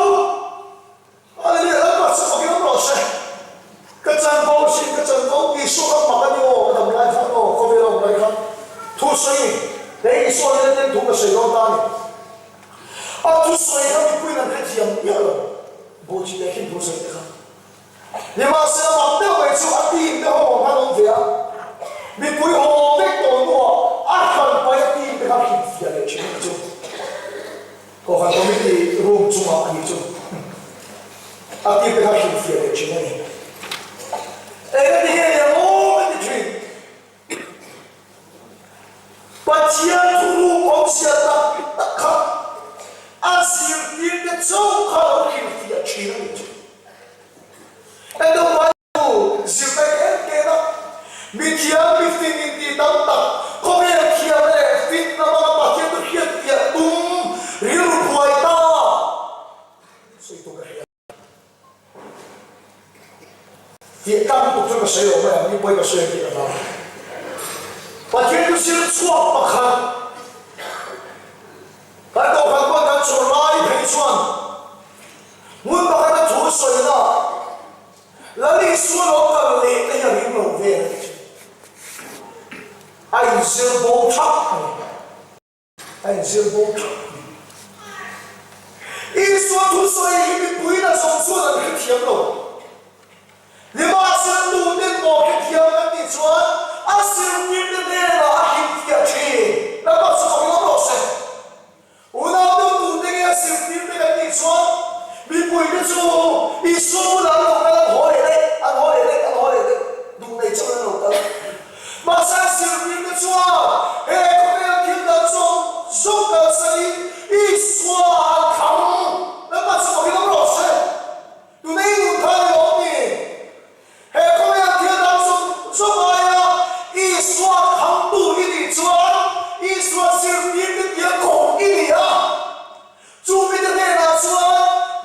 Hallelujah Lalpa chu fakin awm rawh se. Ka chanvo hrim ka chanvo Isua kha mak a ni aw ka dam lai khan aw khawvel a awm lai khan thu sawi he Isua hian eng thu ka sawi dawn ta a ni. A thusawi kha mipuiin an hrethiam miah lo Buhchi leh khin thusawi te kha. Nimahsela mak deuh mai chu a team te ho ang khan awm ve a, mipui haw vek tawh hnuah a hran pai a team te kha hrilhfiah leh thin a ni chu. Kohhran committee room chungah a ni chu. A team te kha hrilhfiah leh thin a ni. Engati nge ni ang aw ka ti thin. Pathian thuruk awmzia tak tak kha a zirtirte chauh kha lo hrilhfiah thin a nih chu. Endo Bible zirna ken ken a, mithiam mifing intih tam tak, khawvel thiamna leh fitna hmanga Pathian chu hriatfiah tum rilru buai ta sawi tur ka hria. Tih tak lutuk chu ka sawi lo mai ang, mi pawi ka sawi ang tih ka hlau. Pathian chu zir chhuak pakhat kan kohhran pawn kan chawr lai phei chuan hmun pakhata thu sawina Lal Isua lo kal leh te hi a ring lo vel a ni chu. A inzir bo thap a ni. A inzir bo thap a ni. Isua thusawi hi mipui na zawng chuan an hrethiam lo. Nimahsela tuten maw hrethiam kan tih chuan a zirtirte hnenah a hrilhfiah thin. Lalpa chu fak hlawm rawh se. Unau deuh tute nge a zirtirte kan tih chuan mipuite chu Isua bulah an lo kal, an haw leh daih, an haw leh daih, an haw leh daih, duh nei chauhin an lo kal. Mahse a zirtirte chuan he khawvel thil dang zawng zawng kalsanin Isua an thlang. Lalpa chu fak hlawm rawh se. Tuna i nun kha ni lawm ni? He khawvel thil dang zawng zawng aia Isua thangtu i nih chuan Isua zirtirte tia kawng i ni a. Chu mite hnenah chuan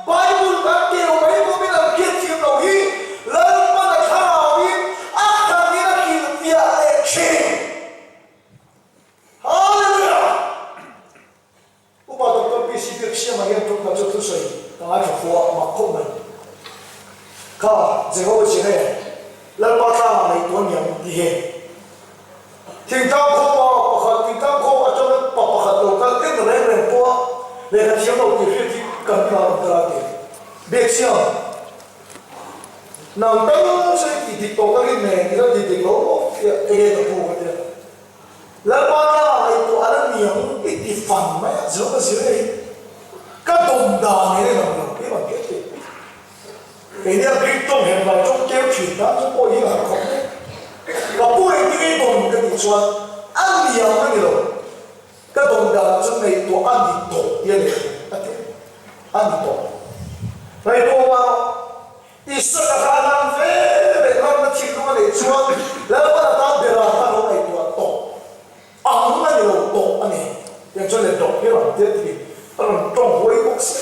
Bible kan keu mai pawhin an hriatthiam loh hi Lalpan a thlarauin a thakin a hrilhfiah leh thin. Hallelujah! Upa Doctor PC Biaksiama hian tumna chu thusawi ka ngaithla fu a, mak khawp mai. Kha Jehovah Jireh, Lalpa tlangah ngaihtuah niang tih hi. Thingtlang khawpa pakhat. Lehkha thiam lo tih hriat hi kan hna ang ta ti. Biaksiam, Nang tal chu i tih dik tawh ka rin nen i la tih dik lo maw tia enge ka pu ka tia. Lalpa ta ngaihtuah a la niang i ti fan mai a, zir ka zir e hi. Ka dawm dan nen a inang lo i rawn ti a ti. Keini a Greek tawng hem lai tawng keu thin tan chu pawh hi a har khawp mai. Ka pu engtin i dawm ka tih chuan a niang a ni lo. Ka dawm dan chu ngaihtuah a ni tawh ti a ni a ti a ni tawh. Ngaihtuah mah rawh. Isaka kha a lan ve leh lanna thinlung a neih chuan Lalpan a tan bera kha a lo ngaihtuah tawh ang a ni lo tawh a ni. Tiang chuan le tawh hi a rawn tia ti a rawn tawng huai bawk si.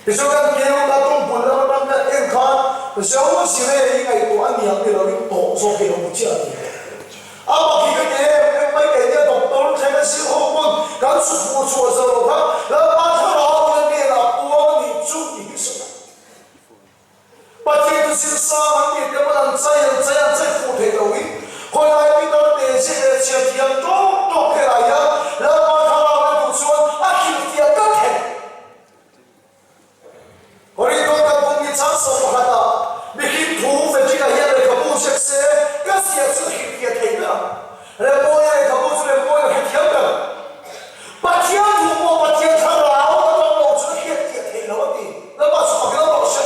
Tichuan kan keu ta tawng bul lam atang kan en khan Zo Zire hi ngaihtuah a ni ang ni loin tawh zawk hi a lo ni chiah a ni. A mak hi ka ti em em mai kei nia doctor thleng a zir ho pawn kan chhukmuh chhuah zo lo kha Lalpa thlarau in a hnenah a puang a nih chu tih hi sawi a. Pathian chu zir sang an tih te pawn an chai an chai an chai fuh theih lo in khawilai pitar te zir leh chhiar thiam tawk tawk te lah hian Lalpa thlarau in a duh chuan a hrilhfiah tlat thei. Korinto kan pum ni chang 11 ah mihring thu Frederick-a hian lehkhabu ziak se ka ziah chu hrilhfiah thei ber ang. Remmawia lehkhabu chu Remmawia hrethiam ber. Pathian thu pawh Pathian thlarau a tam lo chu hriatfiah thei lo a ti. Lalpa chu fak ilo rawh se.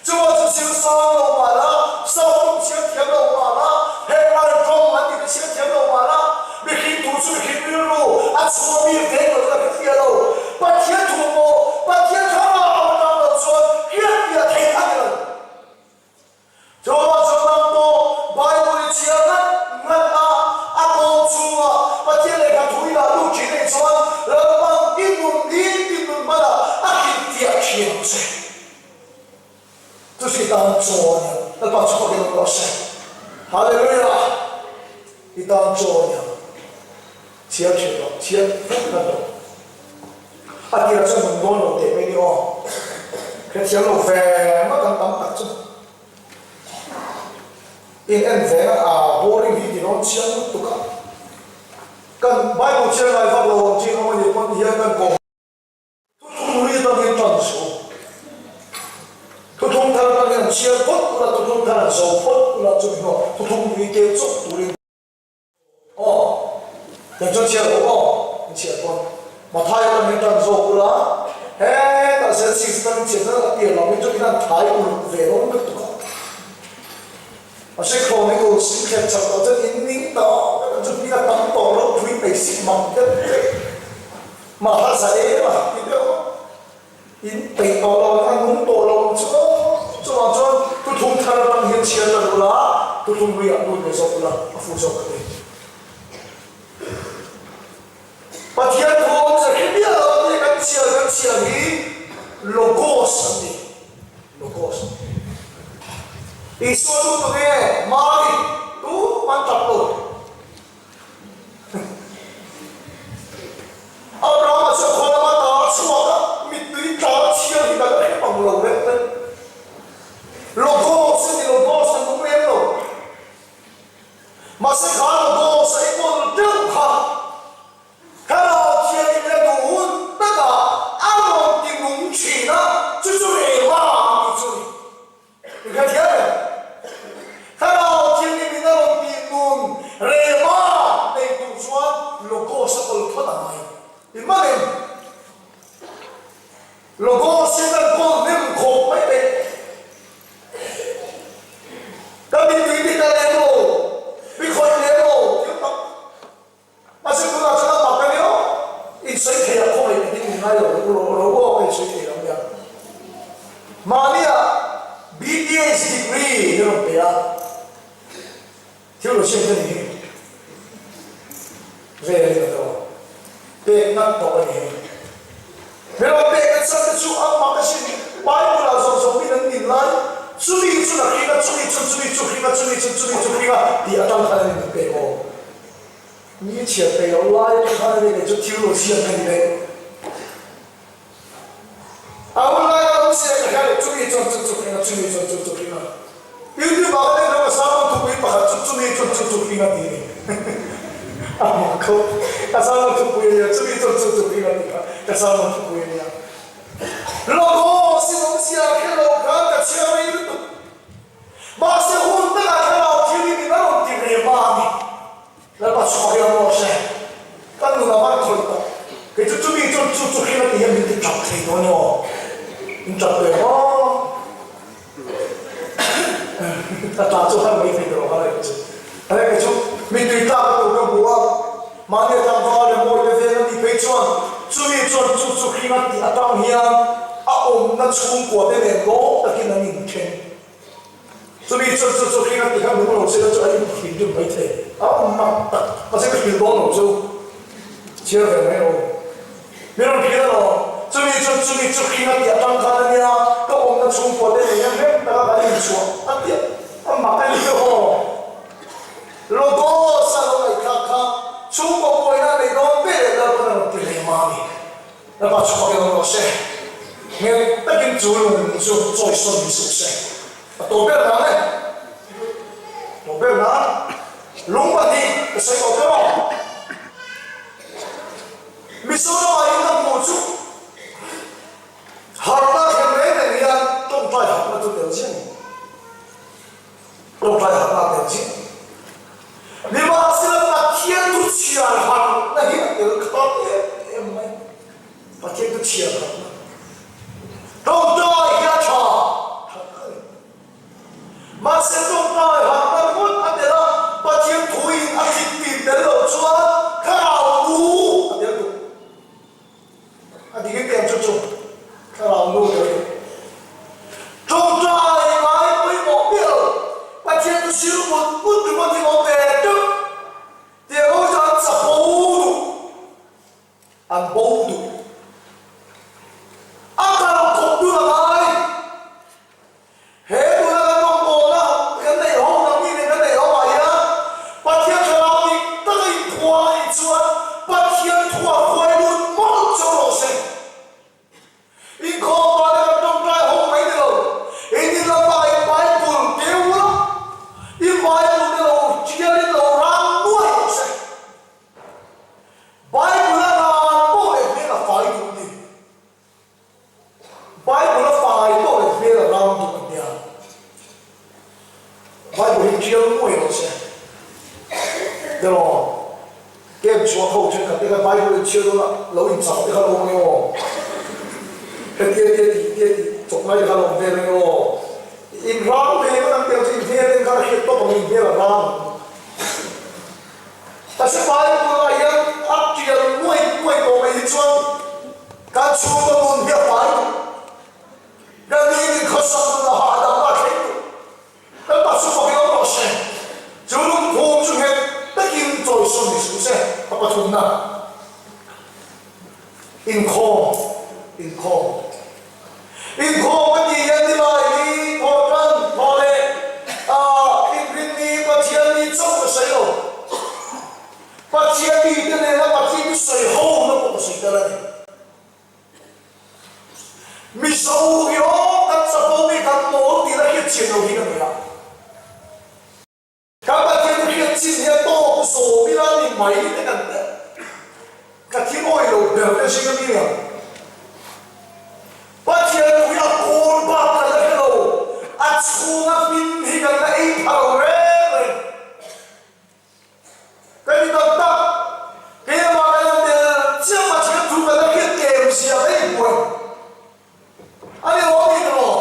Chuvang chu zir sang lo mah la, South tawng chhiar thiam lo mah la, Hebrai tawng an tih te chhiar thiam lo mah la, mihring thu chu mihring rilru a chhuah bik vek lo chu ka hrefiah lo. Pathian thu pawh Pathian thlarau atang lo chuan hriatfiah theih a ni lo. Chuvang chuan nang pawh Bible i chhiar ngat ngat a, a kawng chhungah Pathian lehkha thu i dah lut thin anih chuan Lalpan i nun din i nun hmanah a hrilhfiah thin ang che. Chu i tan chaw a nia. Lalpa chu fakin awm rawh se. Hallelujah! I tan chaw a nia. Chhiar thin rawh, chhiar ngat ngat rawh. A tirah chuan nung dawn lo teh mai ni aw. Hrethiam lo ve ngawt an tam tak chu. In en ve a, a boring hi ti dawn chiang lutuk a. Kan Bible chhiar ngai vak lo ang chi awm a nih pawn hian kan kawm. Thuthlung hlui atangin tan suh u. Thuthlung thar atangin an chhiar phawt ula, thuthlung thar an zo phawt ula, chumi hnuah thuthlung hlui keu chawp turin aw, kan chuan chhiar lo aw, in chhiar pawn Mathai atangin tan zawk ula, hetah Zensis atangin chhiar chuan a pian lo in chutin an thai uluk ve dawn lutuk a. Mahse Chronicles in thlep chak tawh chuan in ning tawh vek ang chu hming a tam tawh lo phui mai sik mang deuh daih. Mahla za em a ti deuh a, in peih tawh lo ang a nung tawh lo ang chu chuvang chuan thuthlung thar atang hian chhiar ta ru la, thuthlung luiah lut leh zawk ula a fu zawk ka ti. Pathian thu awm ze hre miah lo nia kan chhiar kan chhiar hi Logos an ti, Logos. Isua chu tunge Mari tu man tap lo. Abrahama chu khaw lama tar chhuak a, mittui tlar chhiar hi kan hre pang lo reng reng. Logos a ni, Logos an awm lem lo. Mahse kha Logos a enkawl deuh kha Thlarau Thianghlim la duh hun takah a rawn ti nung thin a, chu chu Rema an tih chu a ni. I hrethiam em? Thlarau Thianghlim in a rawn tih nun Rema nei tur chuan Logos a kawl phawt a ngai. I hman em? Logos in an kawl hnem khawp mai mai. Ka mittui ti ta lem lo, mi khawih lem lo thil tak. Mahse tunah chuan a mak a ni aw, insawi thei ah khawngaih takin min ngai lo ro ro aw ka insawi thei lo nia. Mahnia BTH degree hi rawn pe a, thil rawn siam ka ni hi vel in a to pek ngat tawh a ni hi. Mi rawn pek ngat chan te chu a mak asin, Bible ah zawng zawng min an din lai, chumi chun a hring a, chumi chun chumi chu hring a, chumi chun chumi chu hring a tih atang khan a ni min pek aw. Mi chhiat peih loh lai te khan a ni kei chu thil lo siam ka ni daih. A hun lai a lo siam ka hria loh chumi chuan chu chu hring a chumi chuan chu chu hring a. YouTube ah ka en hlauh a sermon thupui pakhat chu chumi chuan chu chu hring a ti a ni. A mak khawp. Ka sermon thupui a nia, chumi chuan chu chu hring a ti kha ka sermon thupui a nia. Logos in awmzia hre lo khan ka chhiar rei lutuk. Mahse hun takah thlarau thil hi min a rawn ti ve hma a ni. Lalpa chhuak hi a maw hre? Ka nun a van khawih tawh. Kei chu chumi chuan chu chu hring a ti hian min ti tap thei dawn emaw? Min tap ve maw? A tla chu har mai thei ta lo har kei chu. Hei kei chu mi tui tlak a tur ka hmu a, mahni a tlangval leh mawi te veng a nih phei chuan chumi chuan chu chu hring a tih atang hian a awmna chhungkua te nen lawm takin an inthen. Chumi chuan chu chu hring a tih kha nung lo se la chu a inthinrim mai thei. A awm mak tak, mahse ka hrilh dawn lo chu chhiar ve mai lo. Mi rawn hrilh alawm. Chumi chuan chumi chu hring a tih atang khan a nia, ka awmna chhungkua te nei hian rem taka kan inchhuah a tih a mak a ni aw. Logos a lo ngaihthlak kha chhungkaw buaina a nei dawn ve leh Lalpan a rawn ti hle ma a ni. Lalpa chhuak ilo rawh se. Nghet takin chu lung chu chawi sawn ni suh se. A tawp ber nan e. Tawp ber nan lung pahnih ka sawi tawh ber aw. Mizoramah in a hmuh chu harhna a thlen reng reng hian tawngtai harhna chu tel chiah a ni. Tawngtai harhna a tel chiah. Nimahsela Pathian thu chhiar harhna hi a tel kham em em mai. Pathian thu chhiar harhna. Tawngtai hi a tha that a ni. Mahse tawngtai harhna ringawt a tel a, Pathian thuin a thlit tin tel loh chuan thlarau nu a tel duh. A dik em em chu chu thlarau nu tel duh. Tawngtai ngai pawimawh miah lo, Pathian chu sir mut mut ringawt hi awm ve teuh. Tiang ho chuan an chapo duh. An bo duh. A kal khawp dun a ngai. He tuna kan rawngbawlna kan neih ho na mi nen kan neih ho ah hian Pathian thlarau dik taka inphuang a nih chuan Pathian thua khuai lut mawlh chu rawh se. Inkhawm pa te kan tawngtai ho mai ni lo, in in lamah in Bible pe ula, in Bible te lo tial in lo rang nuai rawh se. Bible a ran pawh leh hmel a fai duh ni. Bible a fai tawh leh hmel a rang duh a nia. Bible hi tial nguai rawh se. Tiraw? Camp chhuak ho thenkhat te khan Bible in chhiar dawn a, lo in chak te kha lo awm ange aw. Hetia tia tih tia tih chawp ngai te kha lo awm vel ange aw. In rang ve ngawt ang tih ang chu in hmel en khan a hriat tawp ang in hmel a rang ang. Mahse Bible ah hian a tial nuai nuai tawh mai hi chuan kan chhungkaw nun hi a fai duh. Kan ni in khawsak nun a hahdam a thleng duh. Kan pa chu fak ilo rawh se. Chu lungphum chu nghet takin chawisawn ni suh se. A pathumna, inkhawm, inkhawm. Inkhawm a tih hian nilai ni thaw tan thaw leh ah inrin ni Pathian ni chauh ka sawi lo. Pathian mi te nena Pathian chu sawi ho na pawh ka sawi tel a ni. Mizo hi aw kan chapo mi kan mawl tih la hriat chian lo hi ka nei a. Kan Pathian hriat chin hi a tawk zawm ila ni mai te kan teh. Ka thil awih lo ber te zing a mi ang. Pathian thu hi a kawl bak kan la hre lo, a chhunga hmin hi kan la ei pha lo reng reng. Ka ni tak tak, keimah kan la tel chiah Pathian thu kan la hriat tlem zia ka inhmuh em? A ni lo a ni ta maw?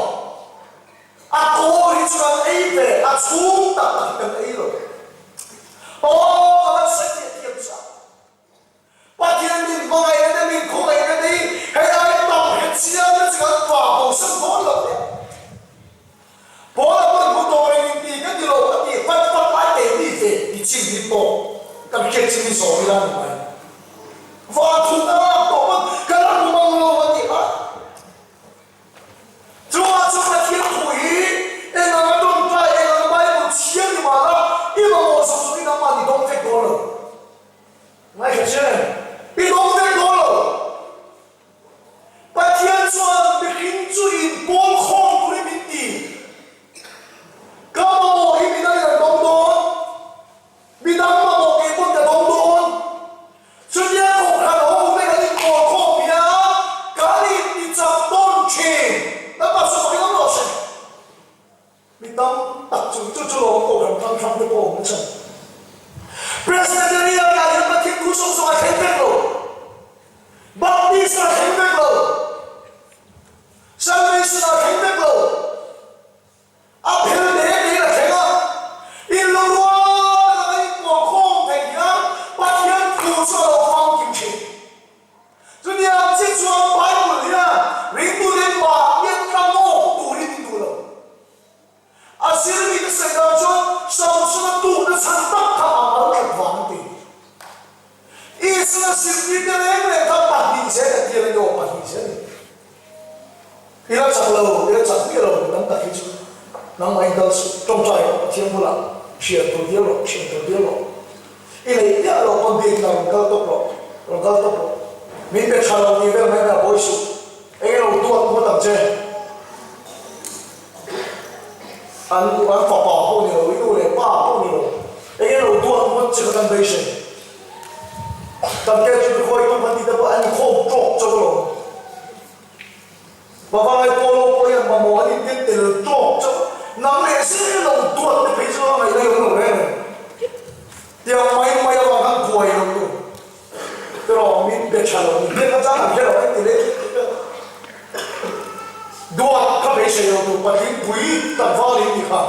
A kawl hi chu kan ei ve, a chhung tak tak hi kan ei lo. Aw, ka van sawi teh thiam chah. Pathian min hmangaihna te, min khawngaihna te hi hei ai tam hre chiang na chu kan va bosan dawn lo hle. Paula pawn hmu tawh reng in ti ka ti lo, a ti fat fat lai kei mi ve ti chin hi pawh kan hriat chin hi zawm ila ni mai. Van thutna lak tawh pawn ka la hmu mang lo a ti a. Chungah chuan Pathian thu hi eng anga tawngtai, eng anga Bible chhiar ni mah la, i mamawh zawng zawng hi nangmah ni dawng vek dawn lo. Ngaithla chiang em? I dawng vek dawn lo. Pathian chuan mihring chu inpawl khawm turin min ti. Ka mamawh hi midangin an dawng dawn. Midang mamawh kei pawn ka dawng dawn. Mite reng reng kha pahnih zel a tir a ni aw, pahnih zel a ni. I la chak lo, i la chak miah lo mi tam tak hi chu nangmah in kal suh, tawngtai rawh, Pathian bulah thian tur dial rawh, thian tur dial rawh. I neih miah lo pawn biak inah rawn kal tawp rawh, rawn kal tawp rawh. Min be tha lo tih vel mai mai a pawi suh, eng ilo duat ngawt ang che. An an fapa pawh ni lo, i nu leh pa pawh ni lo, eng ilo duat ngawt che kha kan beisei. Kan ke chu khawi tum an tih te pawh an inkhawm tawk chauh alawm. Pavalai pawl ho pawh hian mamawh an inken tel tawk chauh. Nang leh zel lo duat te phei chu a ngaihna i awm lo reng em? Tiang mai mai avang khan buai lo tu erawh min be tha lo, min hmel atang an hre lo an ti leh tlat tlat a. Duat kha beisei lo tu patling pui tak val in ti kha.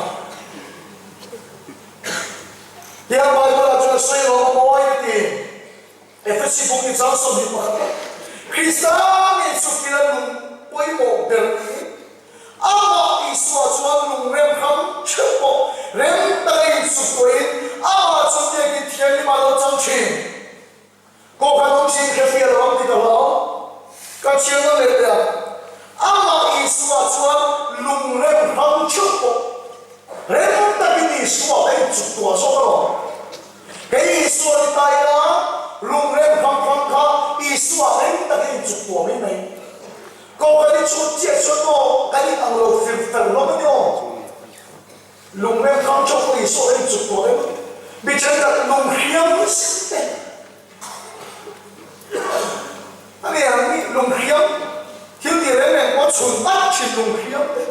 Tiang Bible ah chuan sawi lo a mawi ka ti. Efesi buk ni chang 21 ah Krista ngei chu kila lung pawimawh ber niin amah Isua chuan lung rem hram theuh pawh rem taka inchuktuahin amah chu biakin thianghlim ah lo chang thin. Kohhran awm chin hre fiah lo ang ti ka hlau. Ka thian nawn leh teh ang. Amah Isua chuan lung rem hram theuh pawh rem takin Isua a inchuktuah zawk alawm. Kei Isua ni ta ila, lung rem hram hram kha Isua rem takin inchuktuah mai mai. Kohhran i chhut chiah chuan maw kan in ang lo fir fel hlawm a ni aw. Lung rem hram chauh pawh Isua a inchuktuah reng a ni. Mi thenkhat lung hriam zet te a ni ang mi lung hriam thil tih reng reng pawh chhun at thin lung hriam te.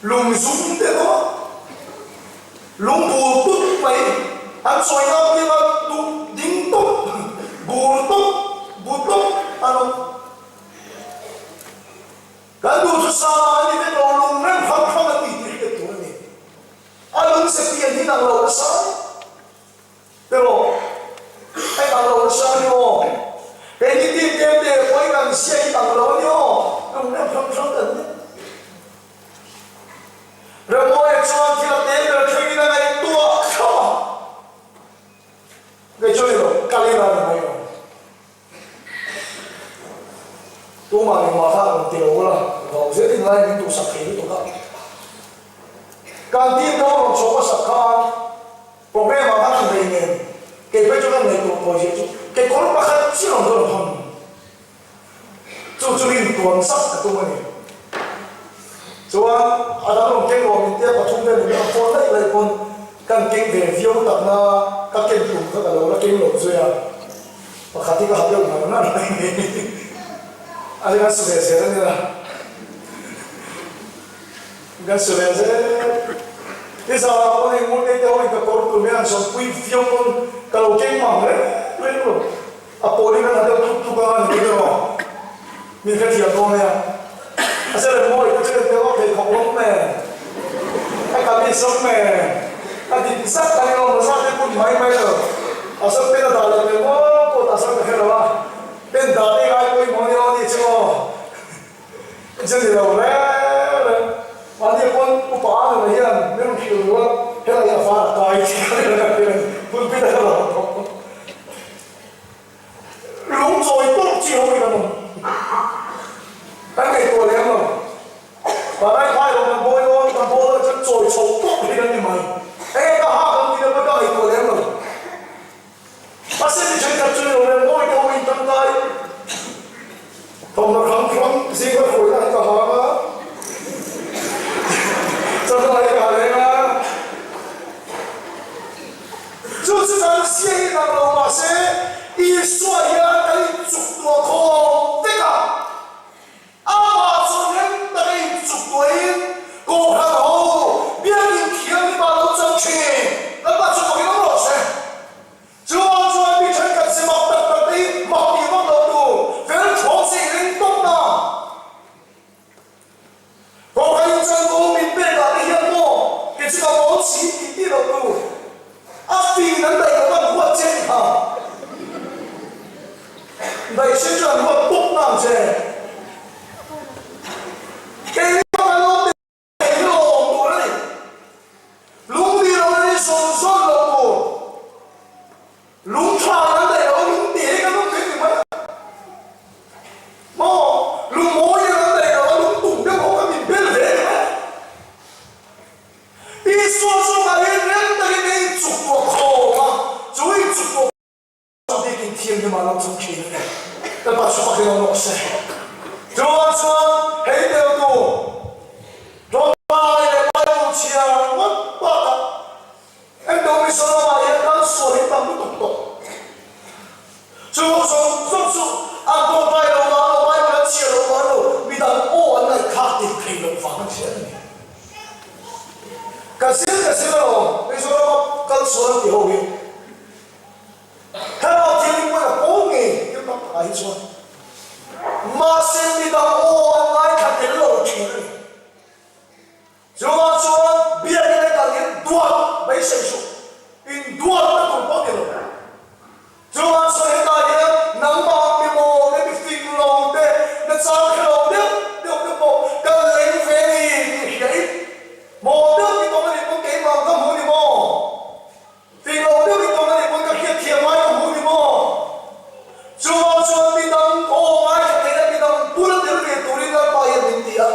Lung zum te pawh lung bur tup mai an sawi ngam tir a, duh ding tup, bur tup, bu tup an awm. Kan duh chu sa an ni vek lo, lung reng hrang hrang an ni tih hriat tur a ni. A lung ze pian hi nang lo nasa a ni. Erawh, hei ang lo nasa a ni aw. Kei ni tim tlem te pawi kan zia hi ang lo a ni aw. Lung rem hrang hrang kan ni. Remawia chuan thil a tel ber thlengin a ngaihtuah thlap a. Kei chuan ilo kal ila ni mai lo. Tumah engmah kha rawn ti lo ula, vau zetin lai min duhsak thei lutuk a. Kan team kha rawn chhuah hmasak khan Programme ah khan an nei nen, kei phei chu kan ngaihtuah pawh ziah chu kekawr pakhat chiah rawn dawn hawn. Chu chu rin tuan zak ka tum a ni. Chuan a dang rawn keng rawh min tia pathum vel in a phone laih laih pawn kan keng ve viau tak na ka ken tum kha ka lo la keng lo zui a, pakhat hi ka ha deuh ngar ngar mai ni. A ring a su ve zel a nia. Kan su ve zel. I zan ah pawn hei Ngurtei te ho in ka kawr tur mai an sawmpui viau pawn ka lo keng mang reng reng lo. A pawl hi kan ha deuh tuk tuk ang a ni tiraw? Min hrethiam dawn nia. A se rem mawi te chu kan tel a pheikhawk lawm nen, a kamis lawm nen, a dik zat a ni lo, mazat te put mai mai lo. A sam pen a dah leh hmel maw pawh tah sam ka hre lo a, pen dah te ngai pawimawh a ni aw ni chu aw. Chu ni lo reng reng. Mahni pawn upa a nuna hian min rawn hrilh duh a, helai hi a far a kai tih ka rin a rin pulpit a ka lo thawk. Lung chawi tawk chi ho hi kan awm. Kan ngaihtuah lem lo. Palai phai lo kan bawi dawn, kan bawl dawn chuan chawi chho tawk hi kan ni mai. Enge ka hak ang tih te pawh ka ngaihtuah lem lo. Mahse mi thenkhat chu lo rem mawi deuh in tangkai thawmhnaw hrang hrang zing a hruaina hi ka hang a, chawhnu hi ka ha leng a, chu chu kan zia hi nang lo mahse Isua hian kan inchuktuah khawm vek a. Amah chu rem taka inchuktuahin Kohhran ho biakin thianghlim ah lo chang thin. Lalpa chu fakin awm rawh se. Chuvang chuan mi thenkhat si mak tak tak te hi mak tih vak loh tur fel chhawng si i ring tawp na. Kohhran inchantu min pek ah te hian maw kei chu ka mawl si tih tih loh tur a fing an daih loh an huat che ni kha. Daih se chu an huat tawp na ang che. Keini pawh kan lo daih hi lo awm tur a ni. Lungdi lo hi zawn zawn loh tur. Lung tha kan daih loh a lungdi hi kan awm thei. ni. Lalpa chu fakin awm rawh se. Chuvang chuan hei deuhtu Tawngtai leh Bible chhiar ngawt bakah Endo Mizoramah hian kal sual hi tam lutuk tawh. Chu zawng zawng chu an tawngtai lo vang lo, Bible an chhiar lo vang lo, midang aw an ngaihthlak tir thei lo vang an hriat a ni. Ka zir ka zir alawm, Mizorama kal sual an ti ho hi. Thlarau thianghlim pawn a pawl ngei thil tam takah hi chuan. Mahse midang aw an ngaithla tel lo thin a ni. Chuvang chuan biakinn a kal in duat beisei suh, in duatna tur pawh ni lo. Chuvang chuan hetah hian nangmah ang mi maw te, mi fing lo te, na chang hre lo deuh deuh te pawh kan leng ve ni tih hria in maw deuh ti tawng a nih pawn keimah ang ka hmu ni maw? Fing lo deuh i tawng a nih pawn ka hriat thiam ngai ka hmu ni maw? Chuvang chuan mi dang aw ngaithla theih a mi dang bula tel ve turin Lalpa hian min ti a.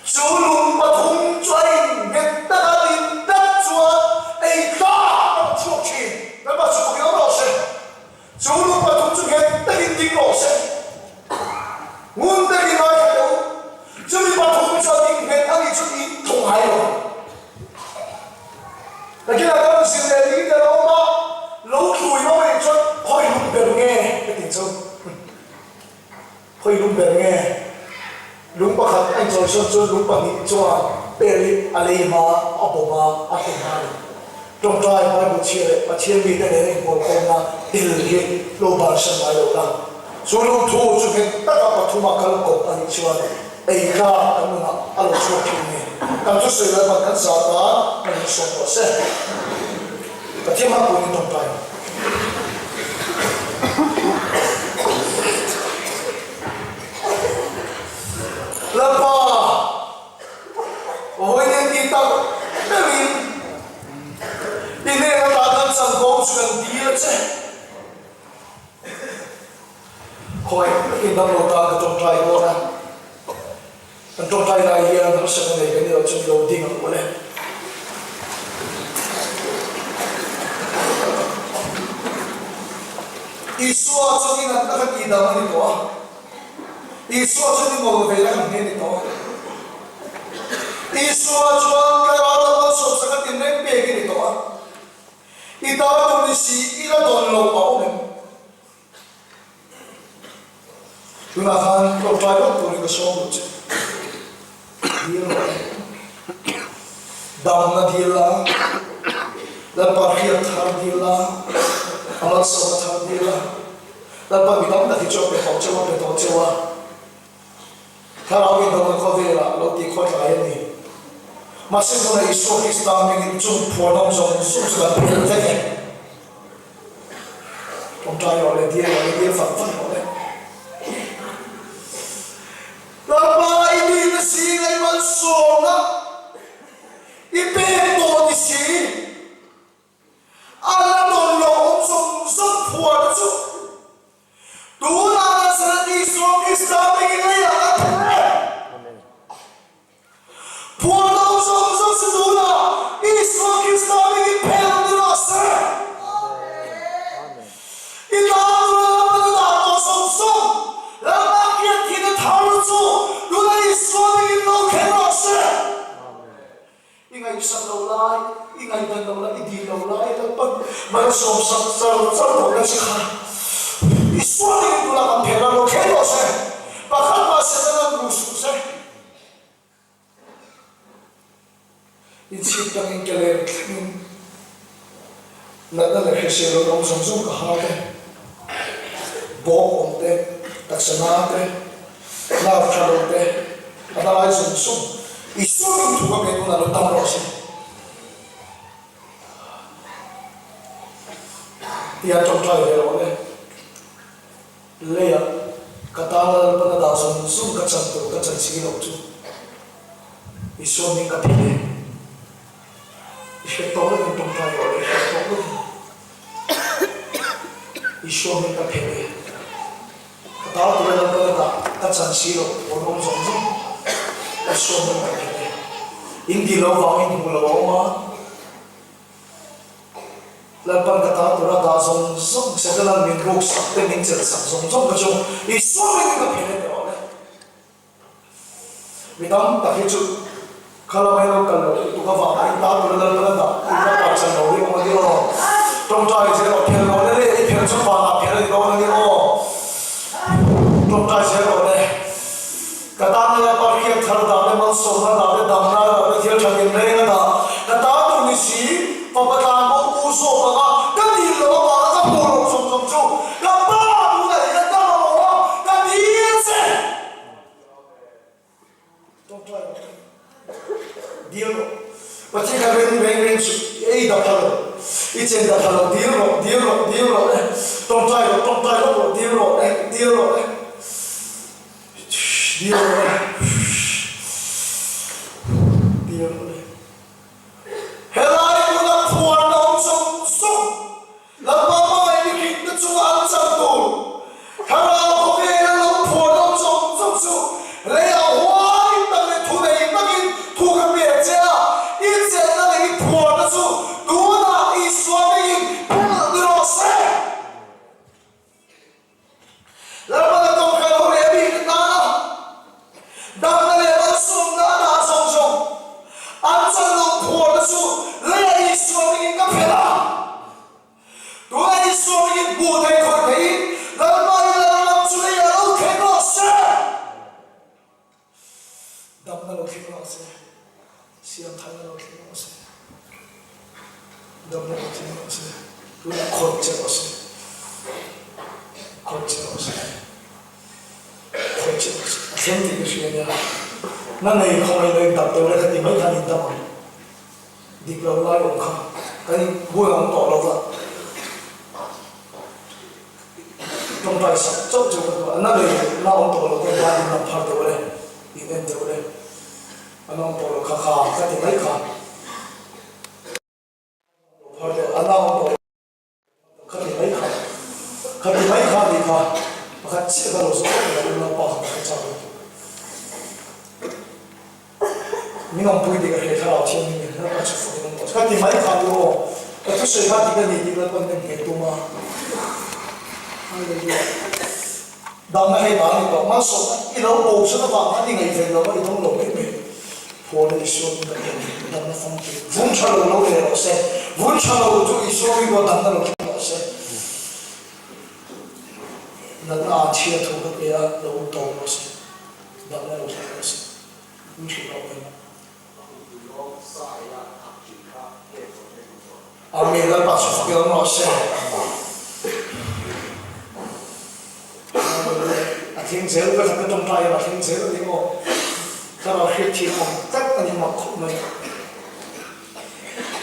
Chu lung pathum chu a innghet tak a din tak chuan ei tlak a rawn chhuak thin. Lalpa chu fakin awm rawh se. Chu lung pathum chu nghet takin ding rawh se. Ngun takin ngaithla teh u. Chumi pathum chu a ding nghet a nih chu in thawk ngai lo. Nakinah ka rawn zir leh ding te lo awm a, lo thlui lo anih chuan khawi lung ber nge ka ti chu. Khawi lung ber nge? Lung pakhat a inchawisawn chuan lung pahnih chuan per hi a lei hma, a bawm a, a tum hma a ni. Tawngtai, Bible chhia leh Pathian mite nena inpawlkhawmna tel hi lo bansan ngai lo la. Chu lungthu chu nghet taka pathuma kal kawp a nih chuan ei tlak kan nunah a lo chhuak thin a ni. Kan thusawi Lalpan kan zah tan kan insawm tawh se. Pathian hmang puiin tawngtai. Lalpa, vawiin ti tak deuhin i hnen ata kan chanvo chu kan dil a che. Khawi takin damlo tan ka tawngtai dawn a, kan tawngtai lai hian harsatna nei kan ni loh chuan i lo ding ang mawle. Isua chuan i natna kha tihdam a ni tawh a, Isua chuan i ngawl ve na kha hne a ni tawh a, Isua chuan Thlarau lam malsawmsak a tinreng pek i ni tawh a. I ta tur ni si i la dawn lo a awm em? Tunah khan tlawmtlai lawk turin ka sawm duh che. Dil rawh le. Damna dil la, Lalpa hriat thar dil la, a malsawmna thar dil la, Lalpa mi tam tak hi chu a pe tawh cheu a, pe tawh cheu a. Thlarau indawhna khawvelah lo tih khawtlai a ni. Mahse tunah Isua Krista hmingin chung phuanawm zawng zawng chu kan phel vek e. Tawngtai rawh le, dial rawh le, dial fan fan rawh le. Lalpa i nihna si ngaih malsawmna i pek tawh ni si. A la dawn lo awm zawng zawng phuan chu Tunah Nazareth Isua Krista hmingin leiah ka thawk e. Phuan awm zawng zawng chu tunah Isua Krista hmingin phel ni rawh se. I tan nula lam a dah tawh zawng zawng Lalpa hriat thihna thar chu tunah Isua hmingin lo thleng rawh se. I ngaihsak lo lai, i ngaihdan lo lai, i dil lo lai Lalpan malsawm sak char char tawh na che kha i sual ding in tunah kan phelh a, lo thleng rawh se, pakhat mah Satan an ru suh se. Inchhip tangin ke lem thlengin natna leh hrisel lo awm zawng zawng ka ha te, bawk awm te, taksa na te, nerve tha lo te, A hla lai zawng zawng Isua min thu ka pe tunah lo dam rawh se. Tia tawngtai ve rawh le. Leiah ka tana Lalpan a dah zawng zawng ka chan tur ka chan si loh chu Isua min ka phel e. I hriat tawk lekin tawngtai rawh le, i hriat tawk lekin Isua min ka phel e. Ka tar tur lam ka la dah ka chan si loh pawn awm zawng zawng ka suam reng ka phel e. In dil lo vangin hmu lo a awm a. Lalpan ka ta tura dah zawng zawng Setanan min ruk sak te min chelh sak zawng zawng kha chu Isua hmingin ka phen e ti rawh le. Mi tam tak hi chu kha lamah hian lo kal lo lutuk avang ah in ta tura Lalpan a dah in la pa chan lo hi awm a ni aw. Tawngtai zel rawh phel lo le le i phel chu vanah phel a ni dawn a ni aw. Tawngtai zel rawh le. Ka tan a Lalpa hriat thar dah te, malsawmna dah te, damna dah te, thil tha tin reng a dah. Ka tan tur ni si, fapa tlan pawh u zawk ang a, ka dil lo avanga ka hmuh loh zawng zawng chu ka pa tunah hian ka mamawh a, ka dil che. Tawngtai rawh. Dil rawh. Pathian kha reng reng reng suh, i ei dah pha lo, i chen dah pha lo, dil rawh, dil rawh, dil rawh le. Tawngtai rawh, tawngtai lawk rawh, dil rawh le, dil rawh le. Helai hmuna phuarna awm zawng zawng Lalpa hmangaih mihringte chunga an chan tur Thlarau khawvela lo phuarna awm zawng zawng chu leiah huai tak leh thu nei takin thu ka pe che a, i chenna leh i phuarna chu tunah Isua hmingin pumh ni rawh se. Lalpana kawngkhar ho leh a bik tana damna leh malsawmna a dah zawng zawng an chan lo phuarna chu leiah Isua hmingin ka phelh a. Tunah Isua hmingin hmuh theih khawih theihin Lalpa i Lalram chu leiah lo thleng rawh se. Damna lo thleng rawh se. Siamtharna lo thleng rawh se. Damna lo thleng rawh se. Tunah khawih che rawh se. Khawih che rawh se. Khawih che rawh se. A thleng tih ka hria nia. Na nei khawngaih lo in dam deuh le kha ti mai khan in dam ang. Dik lo lai awm kha kan in hun a awm tawh lo va. Tawngtai sak chauh chauh ka duh a. Na nei na awm tawh lo te hian in lam phar deuh le. In en deuh le. An awm tawh lo kha kha ka ti mai kha. Phar deuh an awm tawh lo ka ti mai kha. Ka ti mai kha tih kha pakhat chiah ka lo zawh vek lo unaupa kha ka hre chak lutuk. Min awmpui tih ka hre thlarau thianghlim in Lalpa chu fak in awm tawh. Ka ti mai kha ti aw. Ka thusawi kha dik a ni tih Lalpan min hmeh tum a. Hallelujah. Damna hei vang a ni tawh. Malsawmna i lo bo chhan avang khan i ngaihven lo a, i dawng lo mai mai. Phuan a Isua min kan en hi damna famkim. Vun tha lo lo leh rawh se. Vun tha lo chu Isua mi pawh damna lo thleng rawh se. Natna ah chhia thu ka pe a, lo tawp rawh se. Damna lo thleng rawh se. Min hrilh rawh mai. Amen Lalpa chu fak ilo rawh se. A thleng zel ka ka tawngtai a thleng zel a ni maw. Thlarau hriat thiam awm tak a ni mak khawp mai.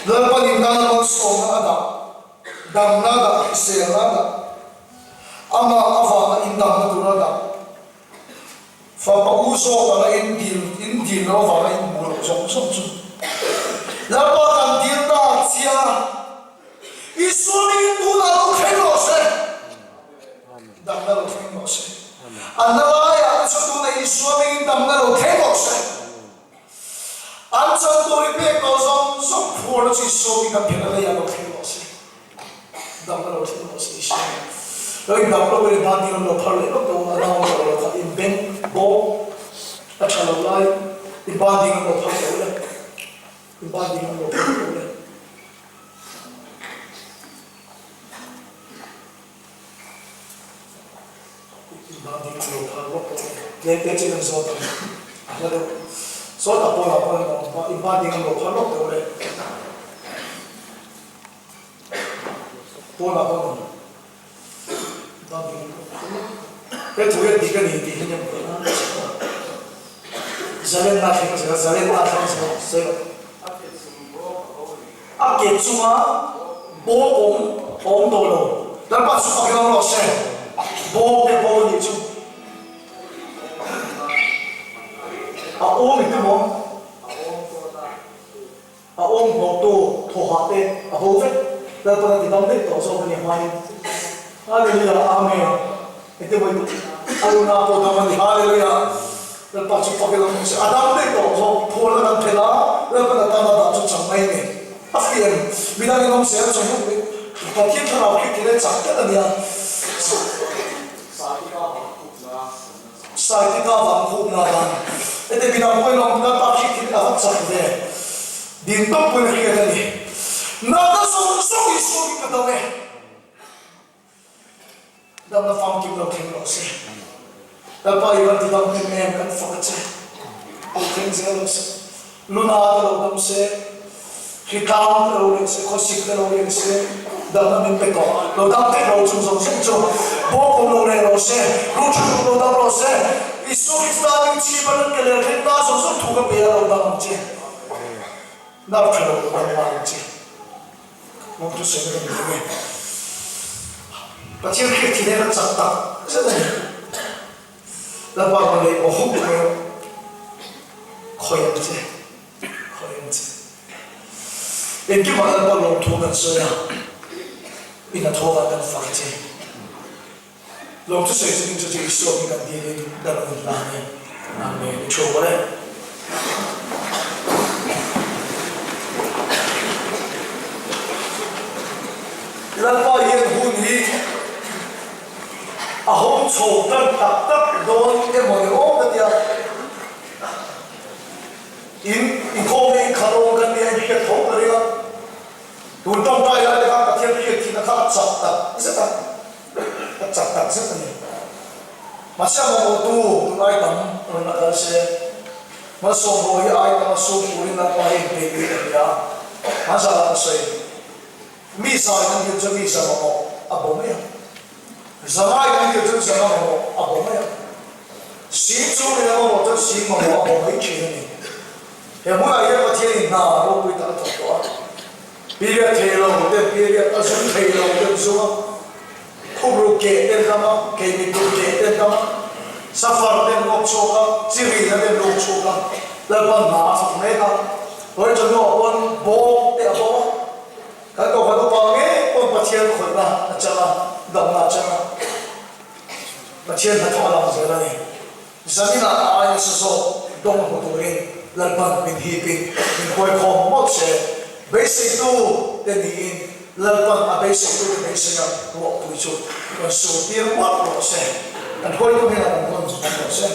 Lalpan in tan a malsawmna a dah, damna a dah, hriselna a dah, amah avanga in damna tur a dah. Fapa u zawk anga in dil in dil loh avanga in hmuh loh zawng zawng chu Lalpa kan dil ta chiang a, Isua mingin tunah lo thleng rawh se, damna lo thleng rawh se. A hna laiah te chu tunah Isua mingin damna lo thleng rawh se. An chan tur i pek tawh zawng zawng phuarna chu Isua mingin kan phelh a leiah lo thleng rawh se. Dam a lo thleng rawh se Isua nen. Lo in dam lo in ban ding an lo phar leh lawk lo a nau lo lo kha in beng bawm a tha lo lai in ban ding an lo phar lo le in ban ding an lo phar lo le. In ban ding an lo phar lawk lo le tlem te chen an zawt ang a hla deuh sawtah pawnah pawh an awm a in ban ding an lo phar lawk deuh le. Pawnah pawh an awm. Bangin he thu hian dik a ni tih hi nem theih nan a chhuk a. Zalenna thleng zel, zalenna thleng zel sawi rawh. A ke chunga bawm awm a awm tawh lo. Lalpa chu fak ilo rawh se. Bawm te pawh a nih chu. A awm engti maw? A awm hnawhtu thawhah te a bo vek. Lalpan a ti dam daih tawh zawk a ni hmain. Hallelujah Amen. Engte maw i a runa pawh dam a ni. Hallelujah. Lalpa chu fak ila hmu se. A dam daih tawh zawk. Phuarna kan phelh a, Lalpan a tan a dah chu chang mai a ni. A fiah em? Midang in awm zel chang hian. Pathian thlarau khi tile chak tlat a nia. Saitika vang khupna ban. Heti midang pawhin awm Lalpa khi thil a va chak ve. Din tawp pawhin a hriat a ni. Natna zawng zawng Isua hi ka dam e. Damna famkim lo thleng rawh se. Lalpa i van ti dam em em kan fak a che. Lo thleng zel rawh se. Luna te lo dam se, hritlang te lo reng se, khawsik te lo reng se, damna min pe tawh. Lo dam theih lo chung zawng zawng chu bawkawm lo reng rawh se, ruhṭha lo dam rawh se. Isua Krista ning chhip a nan ke leh thleng ta zawng zawng thu ka pe a lo dam ang che. Nar ṭha lo lo dam ngai ang che. Lawmthu sawi na kan nei e. Pathian hriat thin hian a chak tak zet a ni. Lalpa rawn lei aw hawk mai rawh. Khawi ang che, khawi ang che. Engkimah Lalpa lawmthu kan sawi a, i hnathawkah kan fak che. Lawmthu sawi chu ding chu chu Isua hi kan dilin kan rawn inhlan e. Amen. I thu mawle. Lalpa hian hun hi a hawng chho tan tak tak dawn emaw ni awm ka tia. In inkhawm hi inkhat awm kan nia inhriat tho ka ring a. Tun tawngtai lai te khan Pathian hriat thihna kha a chak tak zet a, a chak tak zet a ni. Mahse a mamawhtu tun ai tam rawn la kal se, malsawm haw hi ai tam a sum turin Lalpa hi inpeih niin a hria a, hmanzah ka sawi. Mi zai kan dil chuan mi za mamawh a bo mai ang. Zangai kan dil chuan zanga mamawh a bo mai ang. Sing chu ina mamawh chuan sing mamawh a bo mai thin a ni. He hmunah hian Pathianin hna ropui tak a thawk tawh a. Period thei lo ten period a zum thei lo ten zum a, khupru keh ten dam a, keimitur keh ten dam a, safar ten lawk chhuak a, chirina ten lawk chhuak a, Lalpan hna a thawk mek a. Ruaichanua pawn bawng te a bawm a. Kan kohhran upa ngei pawn Pathian khawihna a chang a, damna a chang a, Pathian hnathawh a lang zel a ni. Zaninah a ai nasa zawk dawng hmu turin Lalpan min hipin min huaikhawm mawlh se. Beiseitu te niin Lalpan a beiseitu te beiseia ruahpui chu rawn sur tir mawlh rawh se. Kan huaitu hnenah kan hawn hman rawh se.